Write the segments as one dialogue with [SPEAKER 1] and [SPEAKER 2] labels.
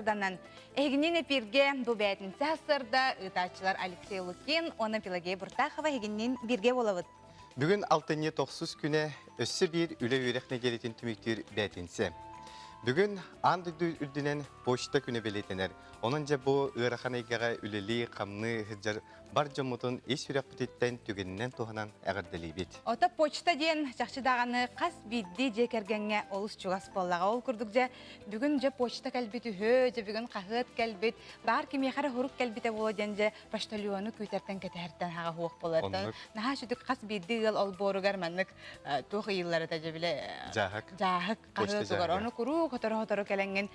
[SPEAKER 1] Данан эһигинниин эпииргэ бу бээтинсэ сарсыарда ыытааччылар Алексей Лукин уонна Пелагея Буртахова эһигинниин бииргэ буолабыт.
[SPEAKER 2] Бүгүн алтынньы тохсус күнэ өссө биир үлэ-үөрэх нэдиэлэтин түмүктүүр бээтинсэ. Бүгүн аан дойду үрдүнэн почта күнэ бэлиэтэнэр. Онон дьэ бу ыарахан эйгэҕэ үлэлии, хамныы сылдьар бар дьоммутун ис сүрэхпититтэн түгэнинэн туһанан эҕэрдэлиибит.
[SPEAKER 1] Ото почта диэн чахчы даҕаны хас биирдии дьиэ кэргэҥҥэ олус чугас буоллаҕа. Ол курдук дьэ бүгүн дьэ почта кэлбит үһү, дьэ бүгүн хаһыат кэлбит, баар кимиэхэ эрэ сурук кэлбитэ буолуо диэн дьэ почтальону күүтэртэн кэтэһэртэн хаҕа суох буолар. Наһаа сүтүк хас биирдии ыал олбуоругар маннык туох ыйыллар этэ дьэ бile
[SPEAKER 2] Дьааһык.
[SPEAKER 1] Дьааһык хаһыатыгар ону куруук хотору-хотору кэлэҥҥин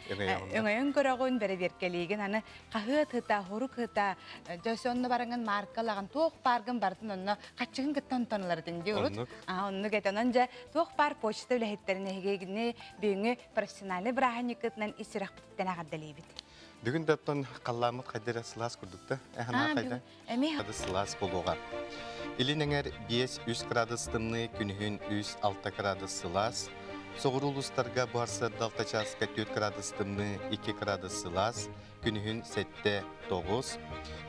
[SPEAKER 1] өҥөйөн көрөҕүн, бэрэбиэркэлиигин, аны хаһыат ыта, хорук ыта, дьэ онно бараҥын мааркалаҕын, туох бааргын барытын онно хаччыгын кытта онтон ыларытын дии урут. Аа, оннук этэ. Онон дьэ туох баар почта үлэһиттэрин эһигини бүгүҥҥү профессиональнай бырааһынньыккытынан ис сүрэхпититтэн эҕэрдэлиибит.
[SPEAKER 2] Бүгүн да оттон халлааммыт хайдара сылаас курдук да. Эһана хайда?
[SPEAKER 1] Эмиэ
[SPEAKER 2] сылаас буолуоҕа. Илин эҥэр 5-3 градус тымныы, күнүһүн 3-6 градус сылаас. Соҕуруу улуустарга буһар сырда 6 чааска 4 градус тымныы, 2 градус сылаас, күнүһүн 7-9.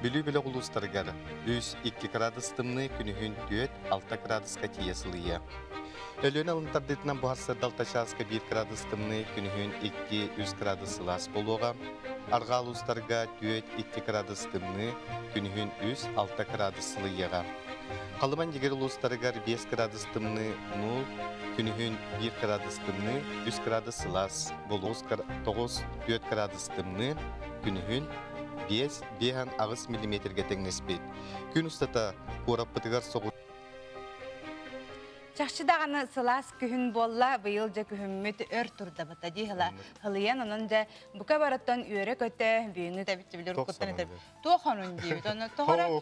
[SPEAKER 2] Бүлүү бөлөх улуустарыгар 3-2 градус тымныы, күнүһүн 4-6 градуска тиийэ сылыйыа. Өлүөнэ алын тардыытынан буһар сырда 6 чааска 1 градус тымныы, күнүһүн 2-3 градус сылаас буолуоҕа. Арҕаа улуустарга 4-2 градус тымныы, күнүһүн 3-6 градус сылыйыаҕа. Халыман дьигэр улуустарыгар 5 градус тымныы, 0, күнүһүн 1 градус тымныы, 3 градус сылаас, булуус 9-4 градус тымныы, күнүһүн 5 5,8 миллиметргэ тэҥнэспит. Күн устата куораппытыгар соҕуруу
[SPEAKER 1] Чахчы даҕаны сылаас күһүн буолла, быйыл дьэ күһүммүт өр турдабыта дии ыла ылыйан, онон дьэ бука барыттан үөрэ-көтө бүгүҥҥү тэбиччи билэр уруккуттан этэр туох онун диэбит онно тоҕо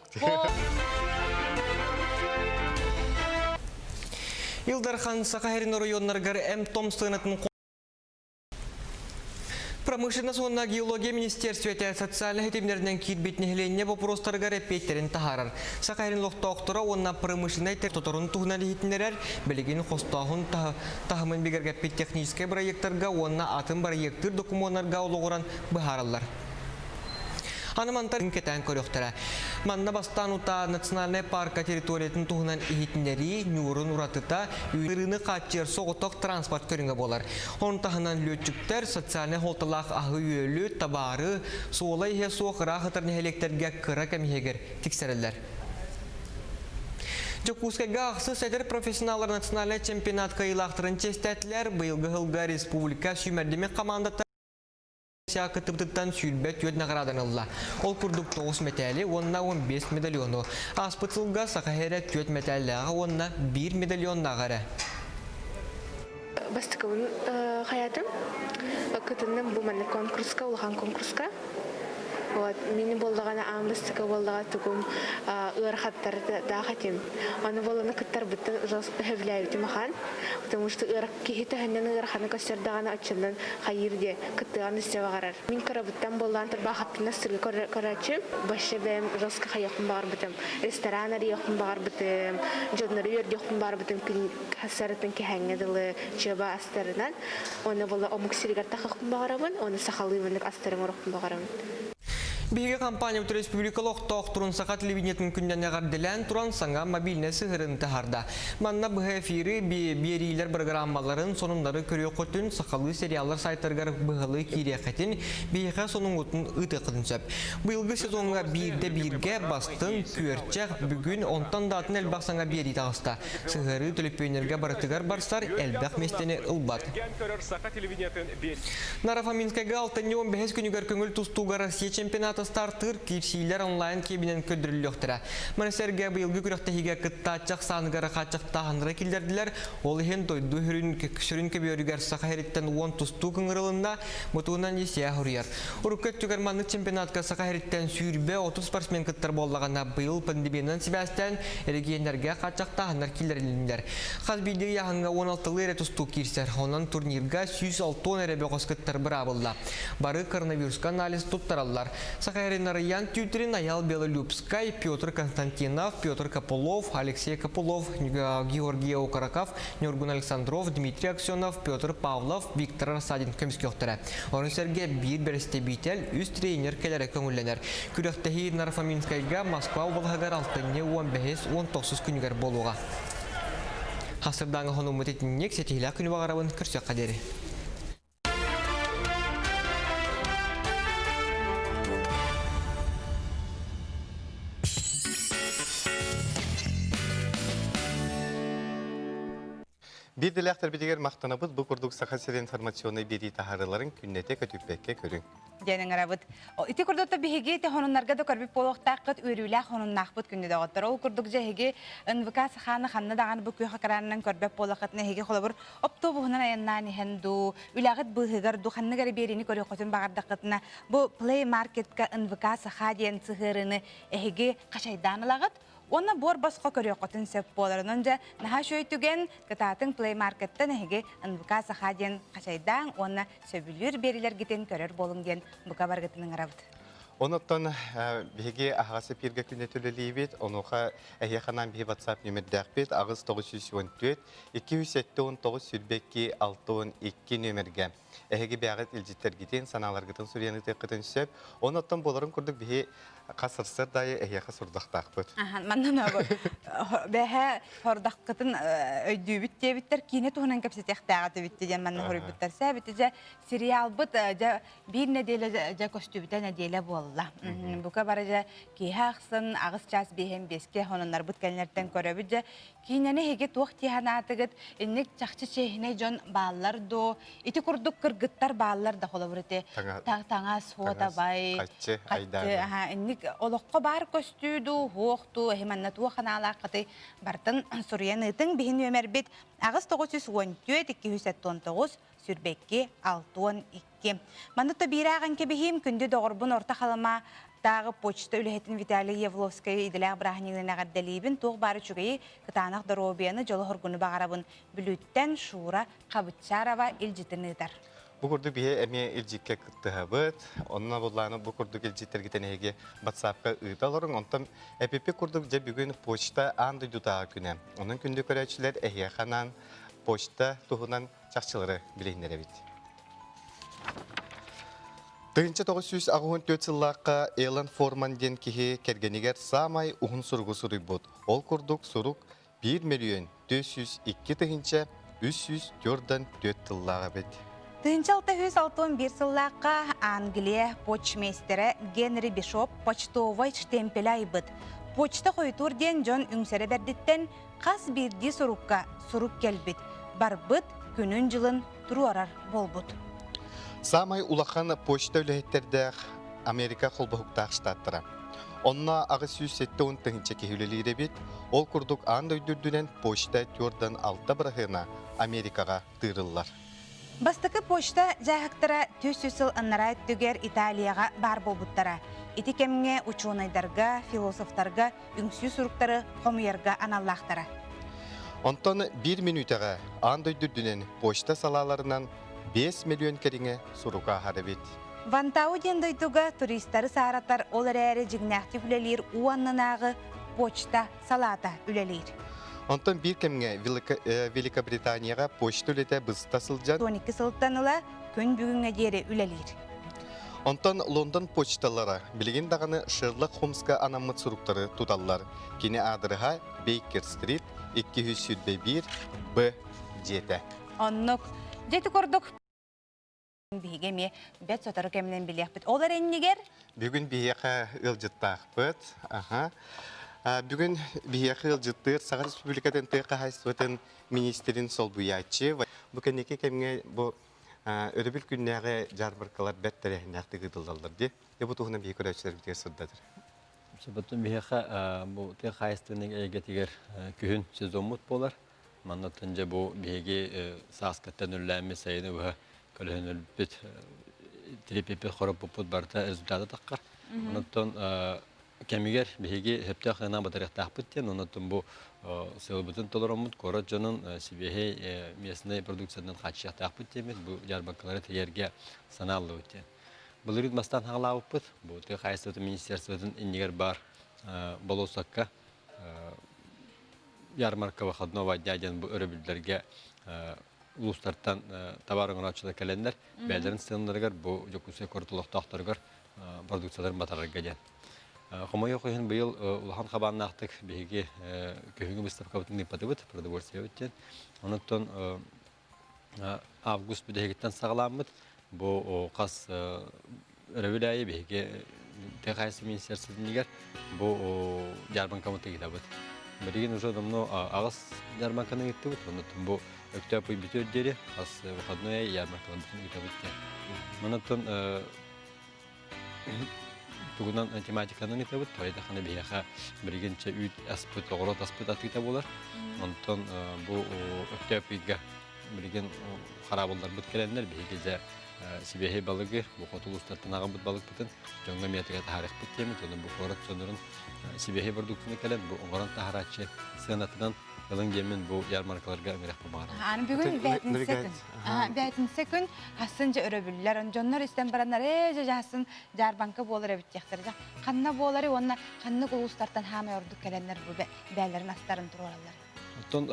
[SPEAKER 3] Ил Дархан Саха сирин оройуоннарыгар эм-том сыанатын Промышленность уонна геология министиэрстибэтэ социальнай ситимнэринэн киирбит нэһилиэнньэ боппуруостарыгар эппиэттэрин таһаарар. Саха сирин олохтоохторо уонна промышленнай тоторун туһунан иһитиннэрэр, билигин хостооһун таһымын бигэргэппит техническэй бырайыактарга уонна атын бырайыактыыр докумуоннарга олоҕуран быһаараллар. Аны мантан кэтээн көрүөхтэрэ. Манна бастаан утаа национальнай парка территориятын туһунан иһитиннэрии, ньуурун уратыта, ыарыыны хааччыйар соҕотох транспорт көрүҥэ буолар. Ону таһынан лүөччүктэр социальнай суолталаах аһы-үөлү, табаары, суола-иһэ суох ыраах ытар нэһилиэктэргэ кыра кэм иһигэр тиксэрэллэр. Дьокуускайга ахсыс эдэр профессионаллар национальнай чемпионат кыайыылаахтарын чиэстээтилэр. Быйылгы сылга республика сүүмэрдэммит хамаандата кыттыбытыттан 24 наҕарааданы ылла. Ол курдук 9 мэтээли уонна 15 медальону. Ааспыт сылга Саха сирэ 4 мэтээллээҕэ уонна 1 медальоннааҕа эрэ.
[SPEAKER 4] Бастакыбын хайаатым. Кытынным бу маннык конкурска, улахан конкурска. Вот, мини буоллаҕына аан бастакы буоллаҕа тугум ыарахаттар даах этим. Аны буоллаҕына кыттарбыттан сөбүлээбитим ахан. Потому что киһи төһөннөн ыараханы көрсөр даҕаны оччонон хайыыр диye кыттыган өссө баҕарар. Мин кырабыттан буоллаан турбаахаппына сырыы көрөөччүм. Вообще бэйэм жестко хайыахпын баҕарбытым. Ресторан арыйыахпын баҕарбытым, дьоннору үөрдүөхпүн баҕарбытым күн сарытын кэһэҥҥэ дылы чыаба астарынан. Уонна буолла омук сиригэр тахахпын баҕарабын, уонна сахалыы маннык астары оҥоруохпун баҕарабын.
[SPEAKER 3] Биһиги компаниябыт республика олохтоохторун саха телевидениетын күннэн эҕэрдэлээн туран саҥа мобильнай сыһыарын таһаарда. Манна быһа эфири биэриилэр программаларын, сонуннары көрүөххүтүн, сахалыы сериаллар сайтарыгар быһалыы киириэххитин, биһиэхэ сонуҥҥутун ыытыаххытын сөп. Быйылгы сезоҥҥа биирдэ бииргэ бастыҥ, күөрчэх, бүгүн, онтон да атын элбэх саҥа биэрии таҕыста. Сыһыарыы төлөпүөннэргэ барытыгар барсар, элбэх миэстэни ылбат. Нарафаминскайга алтынньы 15 күнүгэр көҥүл тустууга Россия чемпионата стартыыр киирсиилэр онлайн киэбинэн көрдөрүллүөхтэрэ. Маны сэргэ быйылгы күрэхтэһиигэ кыттааччы ахсааныгар хааччахтааһыннары киллэрдилэр. Ол иһин дойду сүрүн көбүөрүгэр Саха сириттэн уон тустуу ыҥырылынна, бутуунан ЕСИА хоруйар. Урукку өттүгэр маннык чемпионатка Саха сириттэн 20-30 спортсмен кыттар буоллаҕына, быйыл пандемиянан сибээстээн эрэгийиэннэргэ хааччахтааһыннар киллэрилиннилэр. Хас биирдии ыйааһыҥҥа 16-лыы эрэ тустуук киирсэр, онон турнирга 160 эрэ бөҕөс кыттар быраабылла. Бары коронавируска анализ туттараллар. Саха сирин Арыйаан Тютрин, Айал Белолюбскай, Петр Константинов, Петр Копылов, Алексей Копылов, Георгий Окороков, Ньургун Александров, Дмитрий Аксенов, Петр Павлов, Виктор Рассадин көмүскүөхтэрэ. Ону сэргэ биир бэрэстэбиитэл, үс тренер кэлэрэ көҥүллэнэр. Күрэхтэһии Нарфоминскайга Москва уобалаһыгар алтынньы 15-19 күнүгэр буолуоҕа. Хасырдааҥы хонуммут итинник ситиһилээх күнү баҕарабын көрсүөххэ диэри.
[SPEAKER 2] Биир дэлээхтэрбитигэр махтанабыт бу курдук Саха сирин информационнай биэрии таһаарыыларын күннэтэ көтүппэккэ көрүҥ.
[SPEAKER 1] Диэн ыҥырабыт. Ити курдук да биһиги ити хонуннарга да көрбүт буолуохтааххыт, үөрүүлээх хонуннаахпыт күндү доҕоттор. Ол курдук дьэ эһиги НВК Саханы ханна даҕаны бу күөх экранынан көрбөт буоллаххытына эһиги холобур оптуобуһунан айаннаан иһэн дуу, үлэҕит быыһыгар дуу ханнык эрэ биэриини көрүөххүтүн баҕардаххытына бу Play Market-ка НВК Саха диэн сыһыарыыны эһиги хачайдаан ылаҕыт уонна буор босхо көрүөххүтүн сөп буолар. Онон дьэ наһаа үчүгэй түгэн кытаатыҥ Play Market-тан эһиги НВК Саха диэн хачайдааҥ уонна сөбүлүүр биэриилэргитин көрөр буолуҥ диэн бука барыгытын ыҥырабыт.
[SPEAKER 2] Онуттан биһиги аһаҕас эпииргэ күнэ төлөлүүбүт. Онуоха эһиэхэ анаан биһи WhatsApp нүмердээхпит 8914 279 22 62 нүөмэргэ. Эһиги бэйэҕит илдьиттэргитин, санааларгытын суруйан ыытыаххытын сөп. Онуттан буоларын курдук биһи хас сарсыарда аайы эһиэхэ сурдахтаахпыт.
[SPEAKER 1] Манна бэһэ хордахкытын өйдүүбүт диэбиттэр киинэ туһунан кэпсэтиэхтээҕэ этибит диэн манна хоруйбуттар. Сээбити дьэ сериалбыт дьэ биир нэдиэлэ дьэ көстүбүтэ нэдиэлэ буолла. Бука бары дьэ киэһэ ахсын аҕыс чаас биэһэн биэскэ хонуннарбыт кэннилэртэн көрөбүт дьэ Киинэни эһиги туох дии санаатыгыт? Инник чахчы чиэһинэй дьон бааллар дуо? Ити курдук кыргыттар бааллар да холобур ити таҥас, хуотабай,
[SPEAKER 2] хаччы, айдааны.
[SPEAKER 1] Инник олоххо баар көстүү дуу, хуох дуу, эһи манна туох анаалааххытый бартын суруйан ыытыҥ. Биһи нүөмэрбит 8 914 279 сүрбэкки 62. Манна то биирааҕын кэбиһиим күндү доҕорбун Орто Халыма тааҕы почта үлэһитин Виталий Явловскай идэлээх бырааһынньыгынан эҕэрдэлиибин. Туох баар үчүгэйи, кытаанах доруобуйаны, дьолу-соргуну баҕарабын. Бүлүүттэн Шура Хабытчарова илдьитин ыытар.
[SPEAKER 2] Бу курдук биһи эмиэ илдьиккэ кыттыһабыт. Онно буллааны бу курдук илдьиттэргитин эһиги WhatsApp-ка ыыта олоруҥ. Онтон эпипи курдук дьэ бүгүн почта аан дойдутааҕы күнэ. Онон күндү көрөөччүлэр эһиэхэ анаан почта туһунан чахчылары билиһиннэрэбит. 1984 сыллаахха Эллен Форман диэн киһи кэргэнигэр саамай уһун суругу суруйбут. Ол курдук сурук 1 миллион 402 тыһыынча 304 тыллаах эбит.
[SPEAKER 1] 1661 сыллаахха Англия почмейстера Генри Бишоп почтовай штемпели айбыт. Почта хойутуур диэн дьон үҥсэрэ бэрдиттэн хас биирдии сурукка сурук кэлбит, барбыт күнүн-дьылын туруорар буолбут.
[SPEAKER 2] Саамай улахан почта үлэһиттэрдээх Америка холбоһуктаах штаттара. Онно 870 тыһыынча киһи үлэлиир эбит. Ол курдук аан дойду үрдүнэн почта түөртэн алта бырыһыана Америкаҕа тыырыллар.
[SPEAKER 1] Бастакы почта дьааһыктара 400 сыл анараа өттүгэр Италияҕа баар буолбуттара. Ити кэмҥэ учуонайдарга, философтарга үҥсүү суруктары хомуйарга аналлаахтара.
[SPEAKER 2] Онтон биир мүнүүтэҕэ аан дойду үрдүнэн почта салааларынан 5 миллион кэриҥэ сурук ааһар эбит.
[SPEAKER 1] Вантау диэн дойдуга туристары сааратар, ол эрээри дьиҥнээхтик үлэлиир уу аннынааҕы почта салаата үлэлиир.
[SPEAKER 2] Онтон биир кэмҥэ Великобританияҕа почта үлэтэ быста сылдьан
[SPEAKER 1] 12 сылтан ыла күн бүгүҥҥэ диэри үлэлиир.
[SPEAKER 2] Онтон Лондон почталара билигин даҕаны Шерлок Холмска анаммыт суруктары туталлар. Кини аадырыһа Бейкер-стрит 221 Б дьиэтэ.
[SPEAKER 1] Оннук. Дьэ ити курдук биһиги эмиэ бэрт сотору кэминэн билиэхпит. Ол эрэ иннигэр
[SPEAKER 2] Бүгүн биһиэхэ ыалдьыттаахпыт. Аха. Бүгүн биһиэхэ ыалдьыттыыр Саха Республикатын тыа хаһаайыстыбатын министрин солбуйааччы. Бу кэнники кэмҥэ бу өрөбүл күннээҕи дьаарбаркалар бэрт тэрээһиннээхтик ыытыллаллар дии. Дьэ бу туһунан биһиги көрөөччүлэрбитигэр сырдатар.
[SPEAKER 5] Сөбөтүн биһиэхэ бу тыа хаһаайыстыбатын эйгэтигэр күһүн сезоммут буолар. Манна дьэ бу биһиги сааскыттан үллээммит сайыны быһа көлөһүнүлбүт трипиппит хороппуппут барыта результата таххар. Онуттан кэмигэр биһиги сөптөөх гына батарыахтаахпыт диэн, онуттан бу сыалбытын толороммут куорат дьонун сибиэһэй местнай продукциятынан хааччыйыахтаахпыт диэммит бу дьаарбаҥкалары тэрийэргэ санааллыбыт диэн. Былырыын бастаан хаҕалаабыппыт. Бу тыа хаһаайыстыбатын министерствотын иннигэр баар болуоссакка ярмарка выходного дня диэн бу өрөбүллэргэ улуустартан табаар оҥорооччулар кэлэннэр бэйэлэрин сыаналарыгар бу Дьокуускай куорат олохтоохторугар продукцияларын батарарга диэн. Хомойуох иһин быйыл улахан хабааннаахтык биһиги күһүҥҥү быыстапкабытын ыыппатыбыт, продовольствиебыт диэн. Онон август бүтэһигиттэн саҕаламмыт бу хас өрөбүл аайы биһиги тыа хаһаайыстыба министерствотыгар бу дьаарбаҥкабыт ыытабыт. Билигин уже давно аҕыс дьаарбаҥканы ыыттыбыт. Онон бу Өктөөп ый бүтүөр диэри хас выходной ярмаркаларбытын ыытабыт диэн. Манаттан тугунан тематиканан ыытабыт. Тоҕо биһиэхэ билигин чэ үүт аспыт, оҕуруот аспыт атыыта буолар. Онтон бу Өктөөп ыйга билигин хараабылларбыт кэлэннэр биһиги дьэ сибиэһэй балыгы, бу хоту улуустартан аҕалбыт балыкпытын дьоҥҥо миэтигэ таһаарыахпыт диэммит. Онон бу куорат дьоннорун сибиэһэй продуктаны кэлэн бу оҥорон таһаарааччы сыанатынан ылыҥ диэммин бу ярмаркаларга ыҥырыахпын баҕарабын.
[SPEAKER 1] Аны бүгүн бээтинсэ күн. Бээтинсэ күн хассын дьэ өрөбүллэр. Дьоннор истэн бараннар ээ дьэ дьаһасын дьаарбаҥка буолар эбит диэхтэр. Дьэ ханна буолары уонна ханнык улуустартан хаамай ордук кэлэннэр бу бээлэрин астарын туруораллар.
[SPEAKER 5] Оттон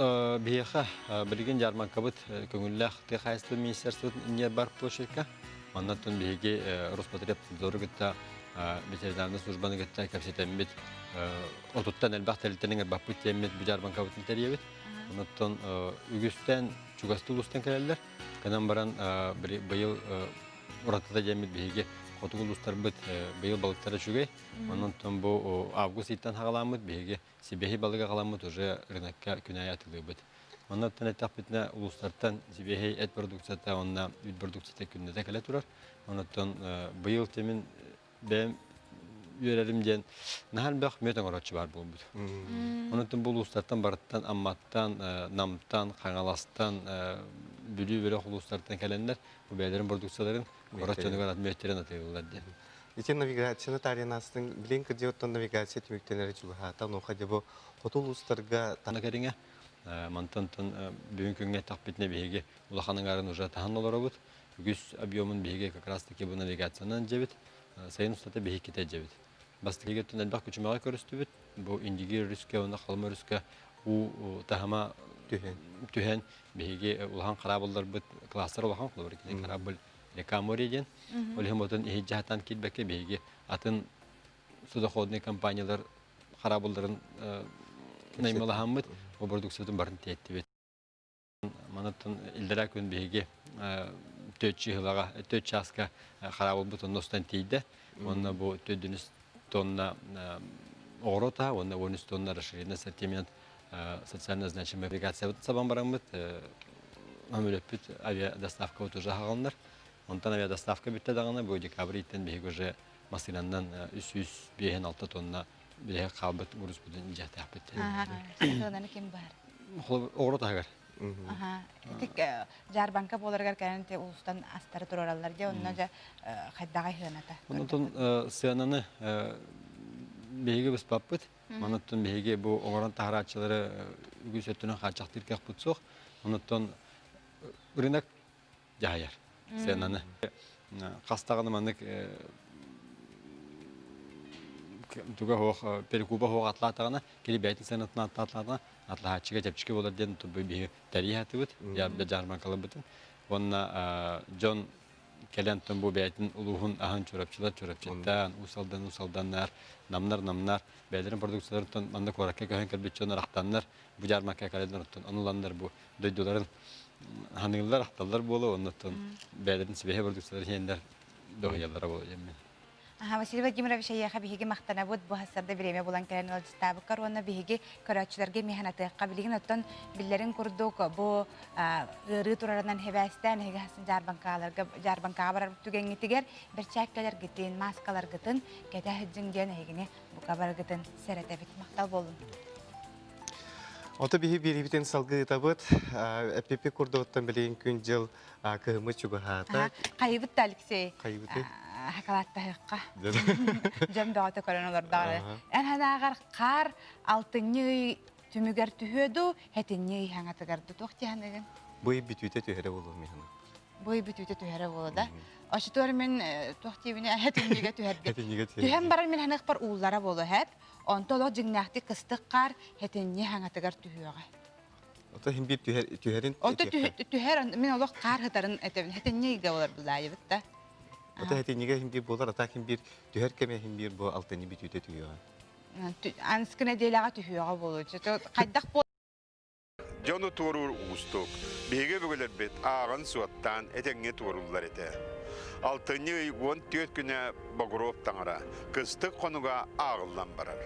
[SPEAKER 5] биһиэхэ билигин дьаарбаҥкабыт көҥүллээх тыа хаһаайыстыбатын министерствотын иннигэр бар площадька. Манна оттон биһиги Роспотребнадзору кытта ветеринарнай службаны кытта кэпсэтэммит отуттан элбэх тэрилтэни ыҥырбаппыт диэммит бу дьаарбаҥкабытын тэрийэбит. Онон үгүстэн чугастыы улуустан кэлэллэр. Гынан баран быйыл уратыта диэммит биһиги хотугу улуустарбыт быйыл балыктара үчүгэй. Онон бу август ыйтан хаҕаламмыт биһиги сибиэһэй балыгы аҕаламмыт уже рынокка күн аайы атыылыыбыт. Оннуттан эттэхпитинэ улуустартан сибиэһэй эт продукцията уонна үүт продукцията күннэтэ кэлэ турар. Онуттан быйыл тимин бэйэм үөрэрим диэн наһаа элбэх мүөт оҥорооччу баар буолбут. Онуттан бу улуустартан барыттан Амматтан, Намтан, Хаҥаластан, Бүлүү бөлөх улуустартан кэлэннэр бу бэйэлэрин продукцияларын куорат дьонугар мүөттэрин атыылыыллар диэн.
[SPEAKER 2] Ити навигацияны таарыйан билин кырдьыгыттан навигация түмүктэнэрэ чугаһаата. Онуоха дьэ бу хоту улуустарга
[SPEAKER 5] кэриҥэ мантан бүгүн күҥҥэ эттэхпитинэ биһиги улахан аҥаарын уже таһан олоробут. Үгүс объемун биһиги как раз таки бу навигациянан дьэбит. Сайын устата биһиккитэ дьэбит. Бастакы өттүн элбэх күчүмэҕи көрүстүбүт. Бу Индигир өрүскэ уонна Халыма өрүскэ уу таһыма
[SPEAKER 2] түһэн
[SPEAKER 5] түһэн биһиги улахан хараабылларбыт класстар улахан холобур кини корабль река море диэн. Ол иһин отун иһит-дьаһатан киирбэккэ биһиги атын судоходный компаниялар хараабылларын наймылаһаммыт бу продукциябытын барын тиэттибит. Манаттан иллэрээ күн биһиги төрт чыһылаҕа, төрт чааска хараабылбыт онно устан тиийдэ. Уонна бу төрдүнүс тонна оҕуруот аһа уонна 13 тонна расширенный ассортимент социально значимый облигациябытын сабан бараммыт өмүлөппүт авиадоставкабыт уже аһаҕаланар. Онтон авиадоставка бүттэ даҕаны бу декабрь ыйтан биһиги уже массыынанан 356 тонна билэһэ хаалбыт грузпутун илдьиэхтээхпит.
[SPEAKER 1] Сыананы ким баар?
[SPEAKER 5] Оҕуруот аһыгар.
[SPEAKER 1] Итик дьаарбаҥка буоларыгар кэлэн те улуустан астары туруораллар дьэ онно дьэ хайдаҕай сыаната?
[SPEAKER 5] Онтон сыананы биһиги быспаппыт. Онуттан биһиги бу оҥорон таһарааччылары үгүс өттүнэн хааччахтыыр кыахпыт суох. Онуттан рынок дьаһайар сыананы. Хас даҕаны маннык туга суох перекуба суох атлаатаҕына, кини бэйэтин сыанатын атлаатаҕына, атлаһааччыга чэпчэки буолар диэн биһиги тэрийэ сатыыбыт, дьаарбаҥкаларбытын. Уонна дьон кэлэн бу бэйэтин улууһун аһын чурапчылар чурапчыттан, Уус Алдан Уус Алданнар, намнар намнар бэйэлэрин продукцияларыттан манна куоракка көһөн кэлбит дьон арахтаннар, бу дьаарбаҥка кэлэннэр оттон ону бу дойдуларын ханыыллар, ахталлар буолуо, оннуттан бэйэлэрин сибэһи продукциялар иһэннэр доһуйаллара буолуо диэммин.
[SPEAKER 1] Аха, Василий Владимирович, эйиэхэ биһиги махтанабыт бу сарда бириэмэ булан кэлэн ыалдьыттаабыккар уонна биһиги көрөөччүлэргэ эмиэ санатыахха билигин оттон биллэрин курдук бу ыарыы турарынан хэбээстээн эһиги хасын дьаарбаҥкаларга дьаарбаҥкаҕа барар түгэҥҥитигэр бэрчээккэлэргитин, мааскаларгытын кэтэ сылдьыҥ диэн эһигини бука барыгытын сэрэтэбит. Махтал буоллун.
[SPEAKER 2] Ото биһи биэриибитин салгыытабыт. Эппиппи курдугуттан билигин күн-дьыл кыһыммыт чугаһаата.
[SPEAKER 1] Хайыбыт да Алексей.
[SPEAKER 2] Хайыбыты?
[SPEAKER 1] Хакалааттаһыахха. Дьон бөҕөтө көрөн олордоҕо. Эн санааҕар хаар алтынньы ый түмүгэр түһүө дуу, хэтинньи ый хаҥатыгар дуу туох диэханыгын?
[SPEAKER 2] Бу ый бүтүүтэ түһэрэ буолуо миһана.
[SPEAKER 1] Бу ый бүтүүтэ түһэрэ буолуо да. Оччотугар мин туох диибини этиннигэ түһэргэ. Түһэн баран мин ханыахпар ууллара буолуо хэп. Онто олох дьиҥнээхтик кыстык хаар этинни хаҥатыгар түһүөҕэ.
[SPEAKER 2] Ото хин биир түһэр түһэрин
[SPEAKER 1] Онто түһэр мин олох хаар хытарын этэбин. Этинни ыйга болар булаайыбыт да.
[SPEAKER 2] Ото этиннигэ хин биир буолар, ата хин биир түһэр кэмэ хин биир бу алтынньы бүтүүтэ түһүөҕэ.
[SPEAKER 1] Анскы нэдиэлэҕэ түһүөҕэ буолуо. Хайдах
[SPEAKER 6] Дьону туоруур уустук. Биһиги өбүгэлэрбит ааҕан-суоттаан этэҥҥэ туорууллар этэ. Алтынньы ый 14 күнэ Богров таҥара, кыстык хонуга ааҕыллан барар.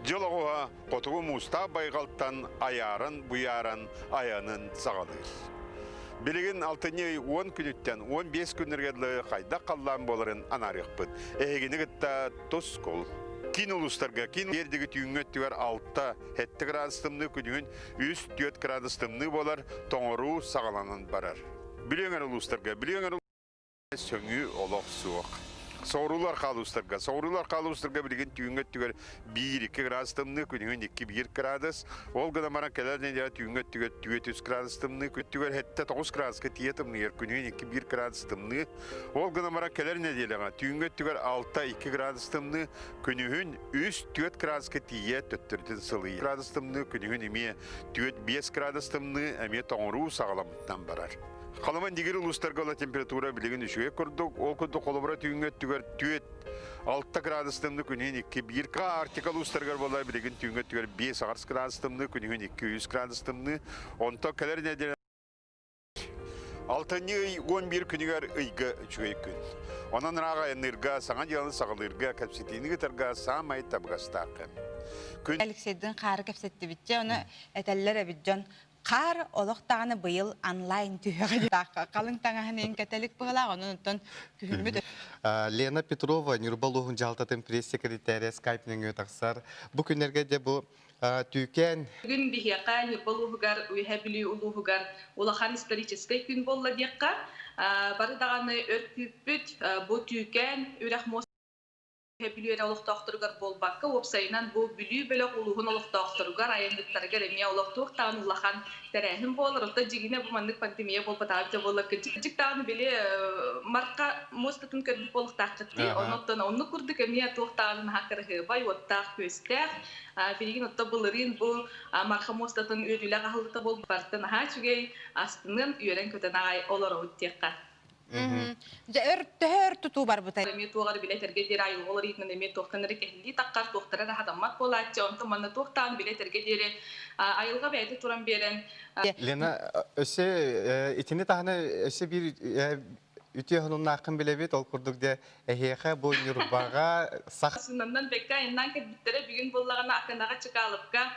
[SPEAKER 6] Дьыл оҕуһа хотугу муустаах байҕалтан айааран-буйааран айанын саҕалыыр. Билигин алтынньы ый 10 күнүттэн 15 күннэргэ дылы хайдах халлаан буоларын анаарыахпыт. Эһигини кытта тускул. Киин улуустарга киин биэрдиги түүҥҥү өттүгэр 6 7 градус тымныы күнүһүн 3-4 градус тымныы буолар, тоҥоруу саҕаланан барар. Бүлүү эҥэр улуустарга Бүлүү эҥэр сөҥүү олох суох. Соҕуруулар хаалуустарга Соҕуруулар хаалуустарга билигин түүҥҥү өттүгэр 1-2 градус тымныы, күнүһүн 2-1 градус. Ол гынан баран кэлэр нэдиэлэ түүҥҥү өттүгэр 4-3 градус тымныы, өттүгэр 7-9 градуска тиийэ тымныйар, күнүһүн 2-1 градус тымныы. Ол гынан баран кэлэр нэдиэлэҕэ түүҥҥү өттүгэр 6-2 градус тымныы, күнүһүн 3-4 градуска тиийэ төттөрүтүн сылыйар. Градус тымныы, күнүһүн эмиэ 4-5 градус тымныы, эмиэ тоҥоруу саҕаламмытынан барар. Халыма Индигир улуустарга ыла температура билигин үчүгэй курдук. Ол курдук холобура түүҥҥү өттүгэр 4 6 градус тымныы күнүһүн 2 1 Арктика улуустарыгар буолар билигин түүҥҥү өттүгэр 5 градус тымныы күнүһүн 2 3 градус тымныы. Онтон кэлэр нэдиэлэ Алтынньы ый 11 күнүгэр ыйга үчүгэй күн. Онон ыраах айанныырга, саҥа дьыаланы саҕалыырга, кэпсэтиини ыытарга саамай табыгастаах кэм. Күн
[SPEAKER 1] Алексейдыын хаары кэпсэттибитчэ, ону этэллэр эбит дьон. Хаар олох даҕаны быйыл онлайн түһүөҕэ халыҥ таҥаһын иһин кэтэлик быһылаах, онон оттон күһүммүт
[SPEAKER 2] Лена Петрова, Ньурба улууһун дьаһалтатын пресс-секретаря скайп нөҥүө тахсар. Бу күннэргэ дьэ бу Түүкээн
[SPEAKER 7] Бүгүн биһиэхэ Ньурба улууһугар, Үөһээ Бүлүү улууһугар улахан историческай күн буолла диэххэ. Бары даҕаны өр күүппүт бу Түүкээн үрэх муоста Үөһээ Бүлүү эрэ олохтоохторугар буолбакка, уопсайынан бу Бүлүү бөлөх улууһун олохтоохторугар, айанньыттарыгар эмиэ олохтуох даҕаны улахан тэрээһин буолар. Оттон дьиҥинэ бу маннык пандемия буолбатаҕа эбитэ буоллар, кырдьык даҕаны били Марха муостатын көрбүт буолуохтааххыт дии. Онон оннук курдук эмиэ туох даҕаны наһаа кыраһыабай, уоттаах-күөстээх Билигин отто былырыын бу Марха муостатын үөрүүлээх аһыллыта буолбут барыта наһаа үчүгэй, астыныан, үөрэн-көтөн аҕай олоробут диэххэ.
[SPEAKER 1] Дьэ өр төһө өр тутуу барбытай?
[SPEAKER 7] Эмиэ туох эрэ билэ-этэргэ диэри айылҕа уларыйыытынан эмиэ туохтан эрэ кэһиллии таххар, туохтара эрэ хатаммат буолааччы, онтон манна туохтаан билэ-этэргэ диэри айылҕа бэйэтэ туран биэрэн
[SPEAKER 2] Лена, өссө итини таһынан өссө биир үтүө сонуннааххын билэбит. Ол курдук дьэ эһиэхэ бу Ньурбаҕа сах
[SPEAKER 7] Сунаннан бэккэ айаннаан кэлбиттэрэ бүгүн буоллаҕына Аканаҕа Чыкаалыпка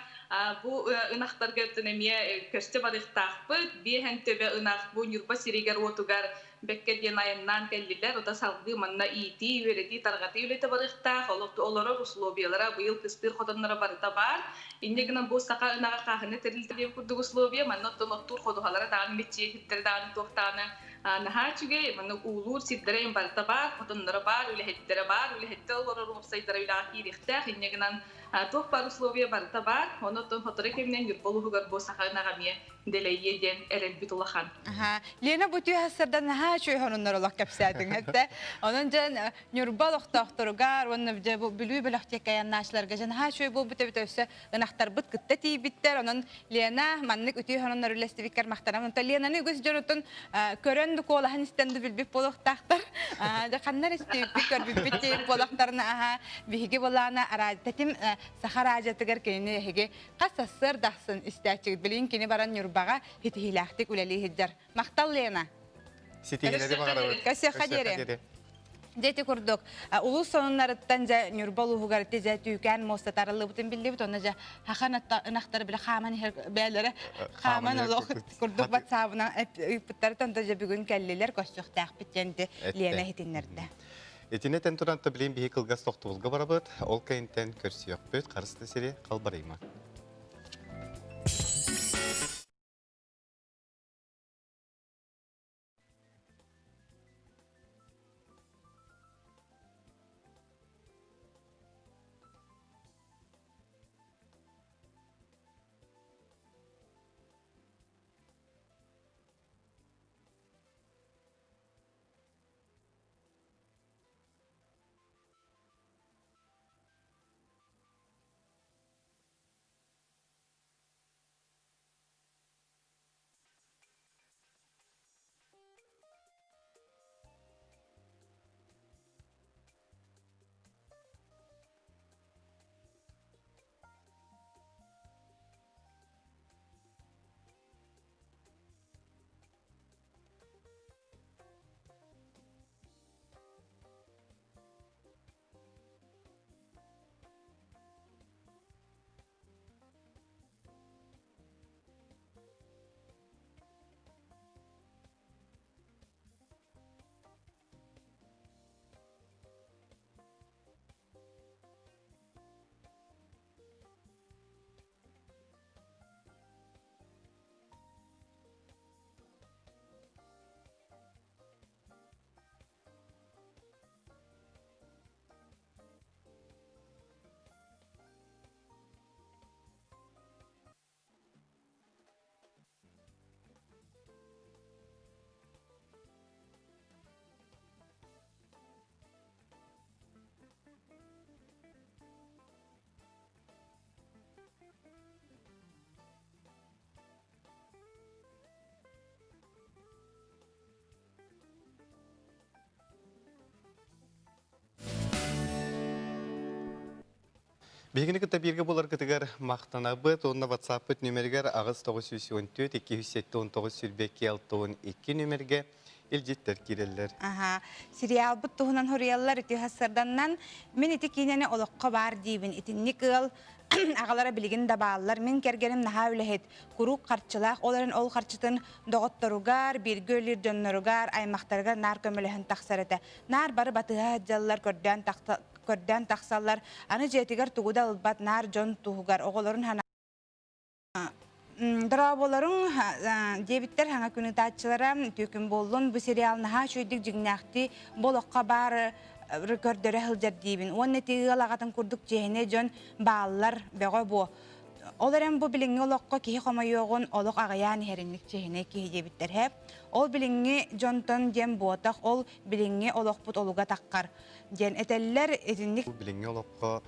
[SPEAKER 7] бу ынахтарга өттүн эмиэ көрсө барыахтаахпыт. Биэһэн төбө ынах бу Ньурба сиригэр-уотугар бэккэ диэн айаннаан кэллилэр. Ота салгыы манна иитии, үөрэтии, тарҕатыы үлэтэ барыахтаах. Олорор условиялара быйыл кыстыыр хотонноро барыта баар. Инньэ гынан бу саха ынаҕа хааһына тэрилтэ диэн курдук условия. Манна оттон оттуур ходуһалара даҕаны, миччиэ иһиттэрэ даҕаны туох даҕаны Наһаа үчүгэй, манна уулуур сирдэрэ барыта баар, хотонноро баар, үлэһиттэрэ баар, үлэһиттэр олорор уопсайдара үлэҕэ киириэхтээх, инньэ гынан туох баар условия барыта баар. Онон сотору кэминэн Ньурба улууһугар бу саха ынаҕа эмиэ дэлэйиэ диэн эрэлбит улахан.
[SPEAKER 1] Аха. Лена бу түө сырдан наһаа үчүгэй сонуннар олох кэпсээтиҥ этэ. Онон дьэ Ньурба олохтоохторугар уонна дьэ бу Бүлүү бөлөх диэки айаннааччыларга дьэ наһаа үчүгэй буолбут эбит өссө ынахтарбыт кытта тиийбиттэр. Онон Лена маннык үтүө сонуннар үллэстибиккэр махтанабын. Онтон Ленаны үгүс дьонутун көрөн да куолаһын истэн да билбит буолуохтаахтар. Дьэ ханна истибиппит, көрбүппүт диэбит буолахтарына аха биһиги былаана тэтим саха радиотыгар кинини эһиги хас сарсыарда ахсын истээччигит. Билигин кини баран Ньурбаҕа ситиһиилээхтик үлэлии сылдьар. Махтал Лена.
[SPEAKER 2] Ситиһиилэри баҕарабыт.
[SPEAKER 1] Көрсүөххэ диэри. Дьэ ити курдук, улуус сонуннарыттан дьэ Ньурба улууһугар ити дьэ Түүкээн муоста тарыллыбытын биллибит, онно дьэ хахан ынахтары бile хааман иһэр бээлэрэ хааман олох курдук батсаабынан ыыппыттарыттан онто дьэ бүгүн кэллилэр көрсүөхтээхпит диэн ити Лена иһитиннэрдэ.
[SPEAKER 2] Итини этэн туран билин биһи кылгас тохтобулга барабыт, ол кэнниттэн көрсүөхпүт, харысты сири халбарыйма. Биһигини кытта бииргэ буоларгытыгар махтанабыт уонна WhatsApp-пыт нүмеригэр 8 914 279 22 62 нүмергэ илдьиттэр киирэллэр.
[SPEAKER 1] Аха. Сериалбыт туһунан хоруйаллар ити сарданнан мин ити киинэни олоххо баар диибин. Итинник ыал аҕалара билигин да бааллар. Мин кэргэним наһаа үлэһит, куруук харчылаах, ол эрэн ол харчытын доҕотторугар, бииргэ үлэлиир дьонноругар, аймахтарыгар наар көмөлөһөн тахсар этэ. Наар бары батыһа сылдьаллар, көрдөөн, көрдөөн тахсаллар. Аны дьиэтигэр тугу да ылбат, наар дьон туһугар, оҕолорун Дорооболоруҥ диэбиттэр хаҥа күн ытааччылара түөкүн буоллун бу сериал наһаа үчүгэйдик дьиҥнээхтии бу олоххо баар көрдөрө сылдьар диибин уонна ити ыал аҕатын курдук чиэһинэй дьон бааллар бөҕө буо ол эрэн бу билиҥҥи олоххо киһи хомойуоҕун олох аҕыйаан иһэринник чиэһинэй киһи диэбиттэр һэ ол билиҥҥи дьонтон диэн буотах ол билиҥҥи олохпут олуга таххар диэн этэллэр итинник
[SPEAKER 2] Бу билиҥҥи олоххо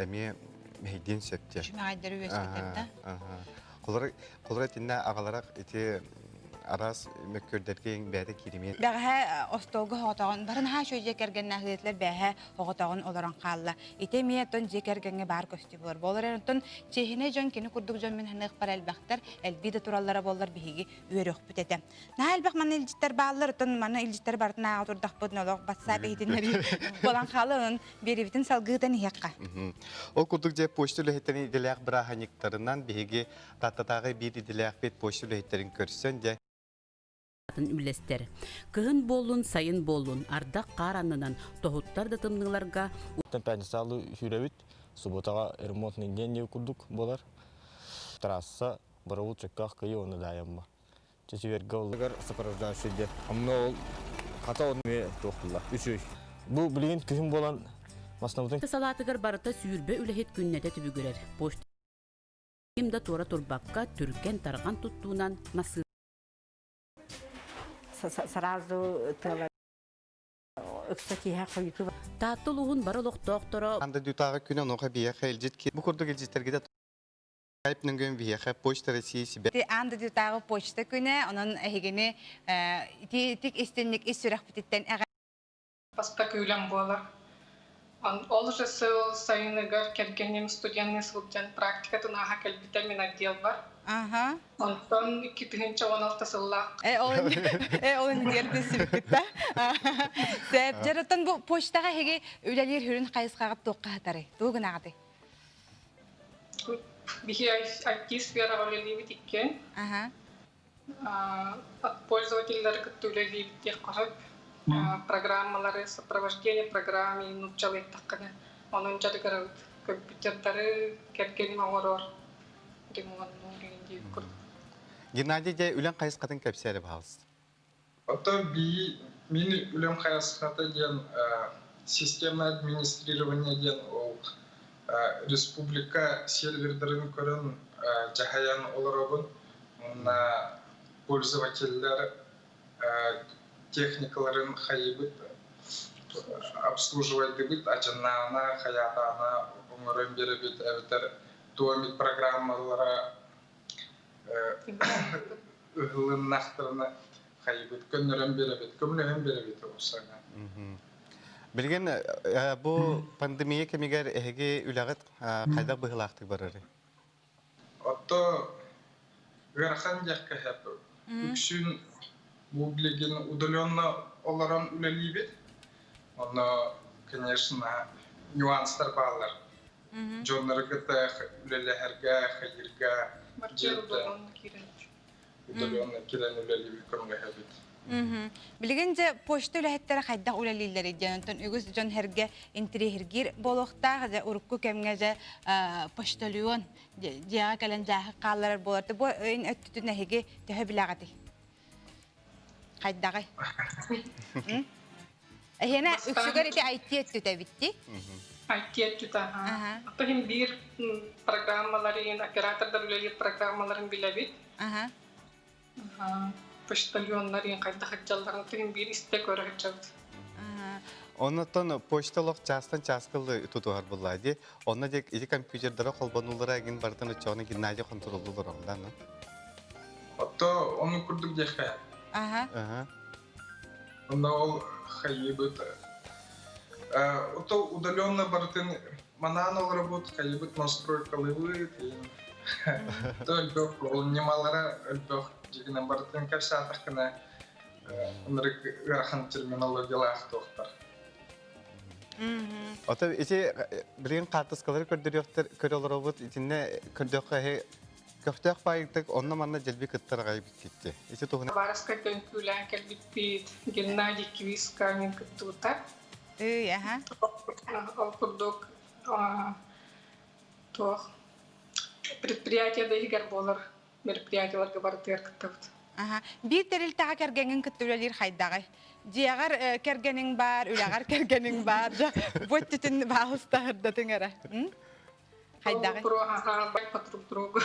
[SPEAKER 2] эмиэ мэһэйдиэн сөп диэн.
[SPEAKER 1] Чүмэҕэйдэри үөскэтэр да.
[SPEAKER 2] Холор холор итиннэ аҕалара ити араас мөккүөрдэргэ бэйэтэ кииримиэн.
[SPEAKER 1] Бэҕэһээ остуолга оҕотоҕун бары наһаа үчүгэй дьиэ кэргэннээх ыытылар бээһэ оҕотоҕун олорон хаалла. Ити эмиэ оттон дьиэ кэргэҥҥэ баар көстүү буолар. Буолар эрэн оттон чиэһинэй дьон кини курдук дьон мин саныахпар элбэхтэр, элбии да тураллара буоллар биһиги үөрүөхпүт этэ. Наһаа элбэх манна илдьиттэр бааллар, оттон манна илдьиттэр барытын ааҕа турдахпытына олох WhatsApp иһитиннэрии буолан хаалар, онон биэриибитин салгыытан иһиэххэ.
[SPEAKER 2] Ол курдук дьэ почта үлэһиттэрин идэлээх бырааһынньыктарынан биһиги Тааттатааҕы биир идэлээхпит почта үлэһиттэрин көрсөн дьэ
[SPEAKER 8] үллэстэр. Кыһын буоллун, сайын буоллун, ардах хаар аннынан тоһуттар да тымныыларга
[SPEAKER 9] Пятницалы сүүрэбит, субботаҕа ремонтный день диэн курдук буолар. Трасса Боробул чөккөөх кыйы уонна даайамма. Чэчивергэ оллугар сопровождающий диэн. Онно ол хата он туох булла. Үчүй. Бу билигин күһүн буолан маснабытын
[SPEAKER 8] салаатыгар барыта сүүрбэ үлэһит күннэтэ түбүгүрэр. Почта ким да туора турбакка түргэн-тарҕан туттуунан массыына
[SPEAKER 10] Сразу тыала ыкса киһи хойуту
[SPEAKER 8] Таатта улууһун бары олохтоохторо
[SPEAKER 2] Анда дютааҕы күнэ онуоха биһиэхэ илдьит бу курдук илдьиттэргитэ Skype нөҥүө биһиэхэ Почта России себе
[SPEAKER 1] Ити аан дойдутааҕы почта күнэ, онон эһигини итиитик истинник ис сүрэхпититтэн эҕэ
[SPEAKER 11] Бастакы үлэм буолар. Ол же сыл сайыныгар кэргэним студенныы сылдьан практикатын ааһа кэлбитэ мин отделбар.
[SPEAKER 1] Аха.
[SPEAKER 11] Онтон 2016 сыллаах
[SPEAKER 1] Э, ол э, ол иннигэр билсибиккит да. Сөп. Дьарыттан бу почтаҕа эһиги үлэлиир хүрүн хайысхаҕыт туохха хатарый? Тугу гынаҕытый?
[SPEAKER 11] Биһи IT-сфераҕа үлэлиибит иккиэн. От пользователлары кытта үлэлиибит диэххэ сөп. Программалары, сопровождение программе нууччалыы эттэххинэ, онон дьарыгырабыт. Компьютердары кэргэним оҥорор, ремоннуур игин диэбит курдук.
[SPEAKER 2] Геннадий дьэ үлэҥ хайысхатын кэпсээ эрэ баһаалыста.
[SPEAKER 12] Оттон бии мин үлэм хайысхата диэн системное администрирование диэн ол республика сервердарын көрөн дьаһайан олоробун. Уонна пользователлэр техникаларын хайыбыт, обслуживайдыбыт, адьыннаана, хайаатаана оҥорон биэрэбит эбэтэр туомит программалара ыһылыннахтарына хайыбыт көннөрөн биэрэбит, көмөлөһөн биэрэбит оҕустарга.
[SPEAKER 2] Билигин бу пандемия кэмигэр эһиги үлэҕит хайдах быһыылаахтык барарый?
[SPEAKER 12] Отто ыарахан диэххэ сөп. Үксүн бу билигин удаленно олорон үлэлиибит. Онно, конечно, нюанстар бааллар. Дьоннору кытта үлэлэһэргэ, хайыырга удаленно киирэн үлэлиибит, көмөлөһөбүт.
[SPEAKER 1] Билигин дьэ почта үлэһиттэрэ хайдах үлэлииллэрий диэн онтон үгүс дьон эргэ интириэһиргиир буолуохтаах дьэ урукку кэмҥэ дьэ почтальон дьиэҕэ кэлэн дьааһык хаалларар буолар бу өйүн өттүтүн эһиги төһө билэҕитий хайдаҕый Эһиэнэ үксүгэр ити IT өттүтэ эбит дии.
[SPEAKER 11] IT өттүтэ. Ото иһин биир программаларын, оператордар үлэлиир программаларын билэбит. Почтальоннарын хайдах сылдьалларын иһин биир истэ көрө сылдьабыт.
[SPEAKER 2] Оннотон почта олох чаастан чааскылы тутуһар булла ди. Онно дек ити компьютердара холбонулара эгин бартан оччоҕуна Геннадий хонтуруллулар онда ну.
[SPEAKER 12] Отто ону курдук диэххэ.
[SPEAKER 1] Аха.
[SPEAKER 12] Онно ол хайыбыт. Ото удаленно барытын Манаан олоробут, хайыбыт настройкалыыбыт, өлбөх ол ньымалара өлбөх дьигинэн барытын кэпсээтэххинэ ынырык ыарахан терминологиялаах туохтар.
[SPEAKER 2] Ото ити билигин хаартыскалары көрдөрүөхтэр көрө олоробут итиннэ көрдөххө көхтөөх баайыктык онно-манна дьэлби кыттар аҕай биккитти. Ити туһунан
[SPEAKER 11] Бараска көҥкүүлээн кэлбиппит Геннадий Квисканин кыттыбыта.
[SPEAKER 1] Ый, аха.
[SPEAKER 11] Ол курдук туох предприятие да иһигэр буолар мероприятиеларга барытыгар кыттабыт.
[SPEAKER 1] Аха. Биир тэрилтэҕэ кэргэҥҥин кытта үлэлиир хайдаҕый? Дьиэҕэр кэргэниҥ баар, үлэҕэр кэргэниҥ баар, дьэ, бу өттүтүн баалыстаһырдатыҥ эрэ. Хайдаҕый?
[SPEAKER 11] По друг другу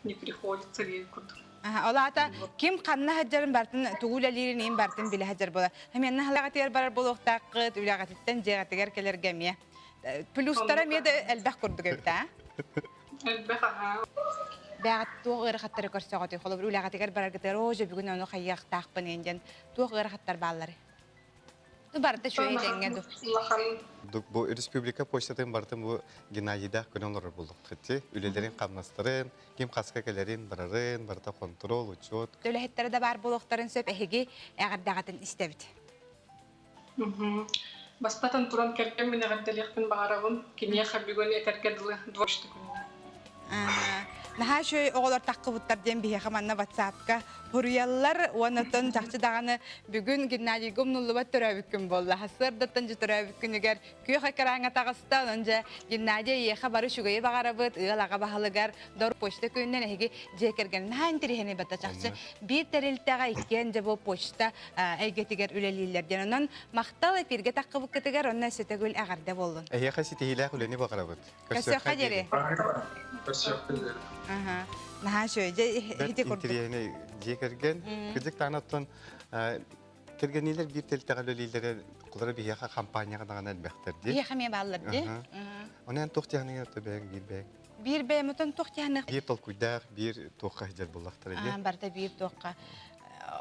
[SPEAKER 11] не приходится диэн курдук.
[SPEAKER 1] Ол аата ким ханна сылдьарын бартын тугу үлэлиирин иин бартын билэ сылдьар буолар. Хэмиэннэ халаҕатыгар барар буолуохтааххыт, үлэҕититтэн дьиэҕитигэр кэлэргэ эмиэ. Плюстара эмиэ да элбэх курдук эбит аа?
[SPEAKER 11] Элбэх аһаа.
[SPEAKER 1] Бэҕэт туох ыарахаттары көрсөҕүтүй? Холобур, үлэҕитигэр бараргытыгар оо дьэ бүгүн ону хайыахтаахпын иин диэн туох ыарахаттар баалларый? Барыта үчүгэй дэҥҥэ ду.
[SPEAKER 11] Улахан.
[SPEAKER 2] Бу республика почтатын барытын бу Геннадийдаах көрөн олорор буоллаххыт. Үлэлэрин хамнастарын, ким хаска кэлэрин, барарын, барыта контрол, учет.
[SPEAKER 1] Үлэһиттэрэ да баар буолуохтарын сөп эһиги эҕэрдэҕитин истэбит.
[SPEAKER 11] Бастатан туран кэргэммин эҕэрдэлиэхпин баҕарабын. Киниэхэ бүгүн этэргэ дылы дворчты күнүнэн.
[SPEAKER 1] Наһаа үчүгэй оҕолор таххыбыттар диэн биһиэхэ манна ватсапка хуруйаллар уонна оттон чахчы даҕаны бүгүн Геннадийга умнуллубат төрөөбүт күн буолла. Сарсыардаттан дьэ төрөөбүт күнүгэр күөх экраҥҥа таҕыста. Онон дьэ Геннадий эйиэхэ бары үчүгэйи баҕарабыт. Ыал аҕа баһылыгар Дор почта күнүнэн эһиги дьиэ кэргэн наһаа интэриэһинэй бата чахчы биир тэрилтэҕэ иккиэн дьэ бу почта эйгэтигэр үлэлииллэр диэн. Онон махтал эпииргэ таххыбыккытыгар онно өссө төгүл эҕэрдэ буоллун.
[SPEAKER 2] Эһиэхэ ситиһиилээх үлэни баҕарабыт.
[SPEAKER 1] Көрсүөххэ диэри.
[SPEAKER 12] Көрсүөххэ диэри.
[SPEAKER 1] Аха. Наһаа үчүгэй. Дьэ ити курдук.
[SPEAKER 2] Интэриэһинэй дьиэ кэргэн. Кырдьык даҕаны кэргэнниилэр биир тэрилтэҕэ үлэлииллэрэ кулара биһиэхэ хампаанньаҕа даҕаны элбэхтэр дии.
[SPEAKER 1] Биһиэхэ эмиэ бааллар дии.
[SPEAKER 2] Оны эн туох дьаһаныгар то бэйэҥ биир бэйэҥ.
[SPEAKER 1] Биир бэйэм отон туох дьаһаныах.
[SPEAKER 2] Биир толкуйдаах, биир туохха сылдьар буоллахтара дии.
[SPEAKER 1] Барыта биир туохха.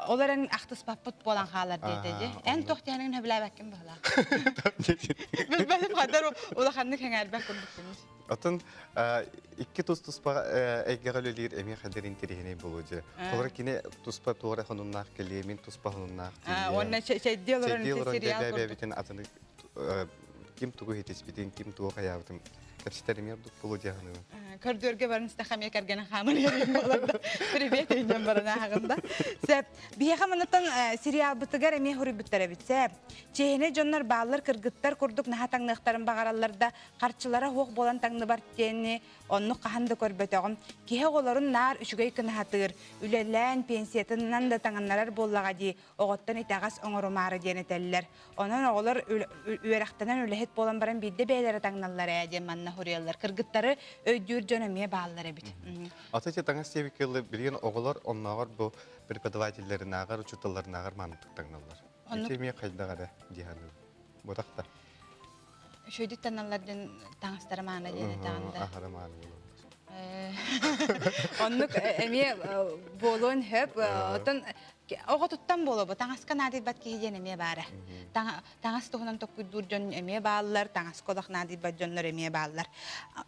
[SPEAKER 1] Ол эрэн ахтыспаппыт буолан хаалар диэтэ дии. Эн туох дьаһаныгын сөбүлээбэккин быһылаах. Билбэтим хандар улаханнык сэҥээрбэт курдукпун.
[SPEAKER 2] Отон икки тус-туспа эйгэҕэ үлэлиир эмиэ хадыр интэриэһинэй буолуо дьэ. Холобура кини туспа туора хонуннаах кэлиэ, мин туспа хонуннаах тиийиэ.
[SPEAKER 1] Уонна чэйдии олорон сериал
[SPEAKER 2] бэйэбитин атын ким тугу иһитиспитин, ким тугу хайаабытын кэпсэтэр эмиэ ордук буолуо дии саныыбын.
[SPEAKER 1] Көрдүөргэ барын истэхэ эмиэ кэргэнин хааман иһэрин буолар Привет инньэн баран ааҕында. Сөп. Биһиэхэ манытан сериалбытыгар эмиэ хоруйбуттар эбит. Сөп. Чиэһинэй дьоннор бааллар кыргыттар курдук наһаа таҥныахтарын баҕараллар да харчылара суох буолан таҥныбар диэни оннук хаһан да көрбөтөҕүм. Киһи оҕолорун наар үчүгэй кынаһатыыр, үлэлээн пенсиятынан да таҥыннарар буоллаҕа дии, оҕоттон итэҕэс оҥорумаары диэн этэллэр. Онон оҕолор үөрэхтэнэн үлэһит буолан баран биирдэ бэйэлэрэ таҥналлар ээ диэн манна суруйаллар. Кыргыттары өйдүүр дьон эмиэ бааллар эбит.
[SPEAKER 2] Ата ити таҥас диэбиккэ дылы билигин оҕолор оннооҕор бу преподавателлэринээҕэр, учууталларынааҕар маанытык таҥналлар. Ити эмиэ хайдах эрэ дии саныыбын. Бутах да.
[SPEAKER 1] Үчүгэйдик таҥналлар диэн таҥастара маана диэн этэҕин да.
[SPEAKER 2] Аһара мааны буолаллар.
[SPEAKER 1] Оннук эмиэ буолуон сөп. Оттон Оҕотуттан буолуо, таҥаска наадыйбат киһи диэн эмиэ баара. Таҥас туһунан токкуйдуур дьон эмиэ бааллар, таҥаска олох наадыйбат дьоннор эмиэ бааллар.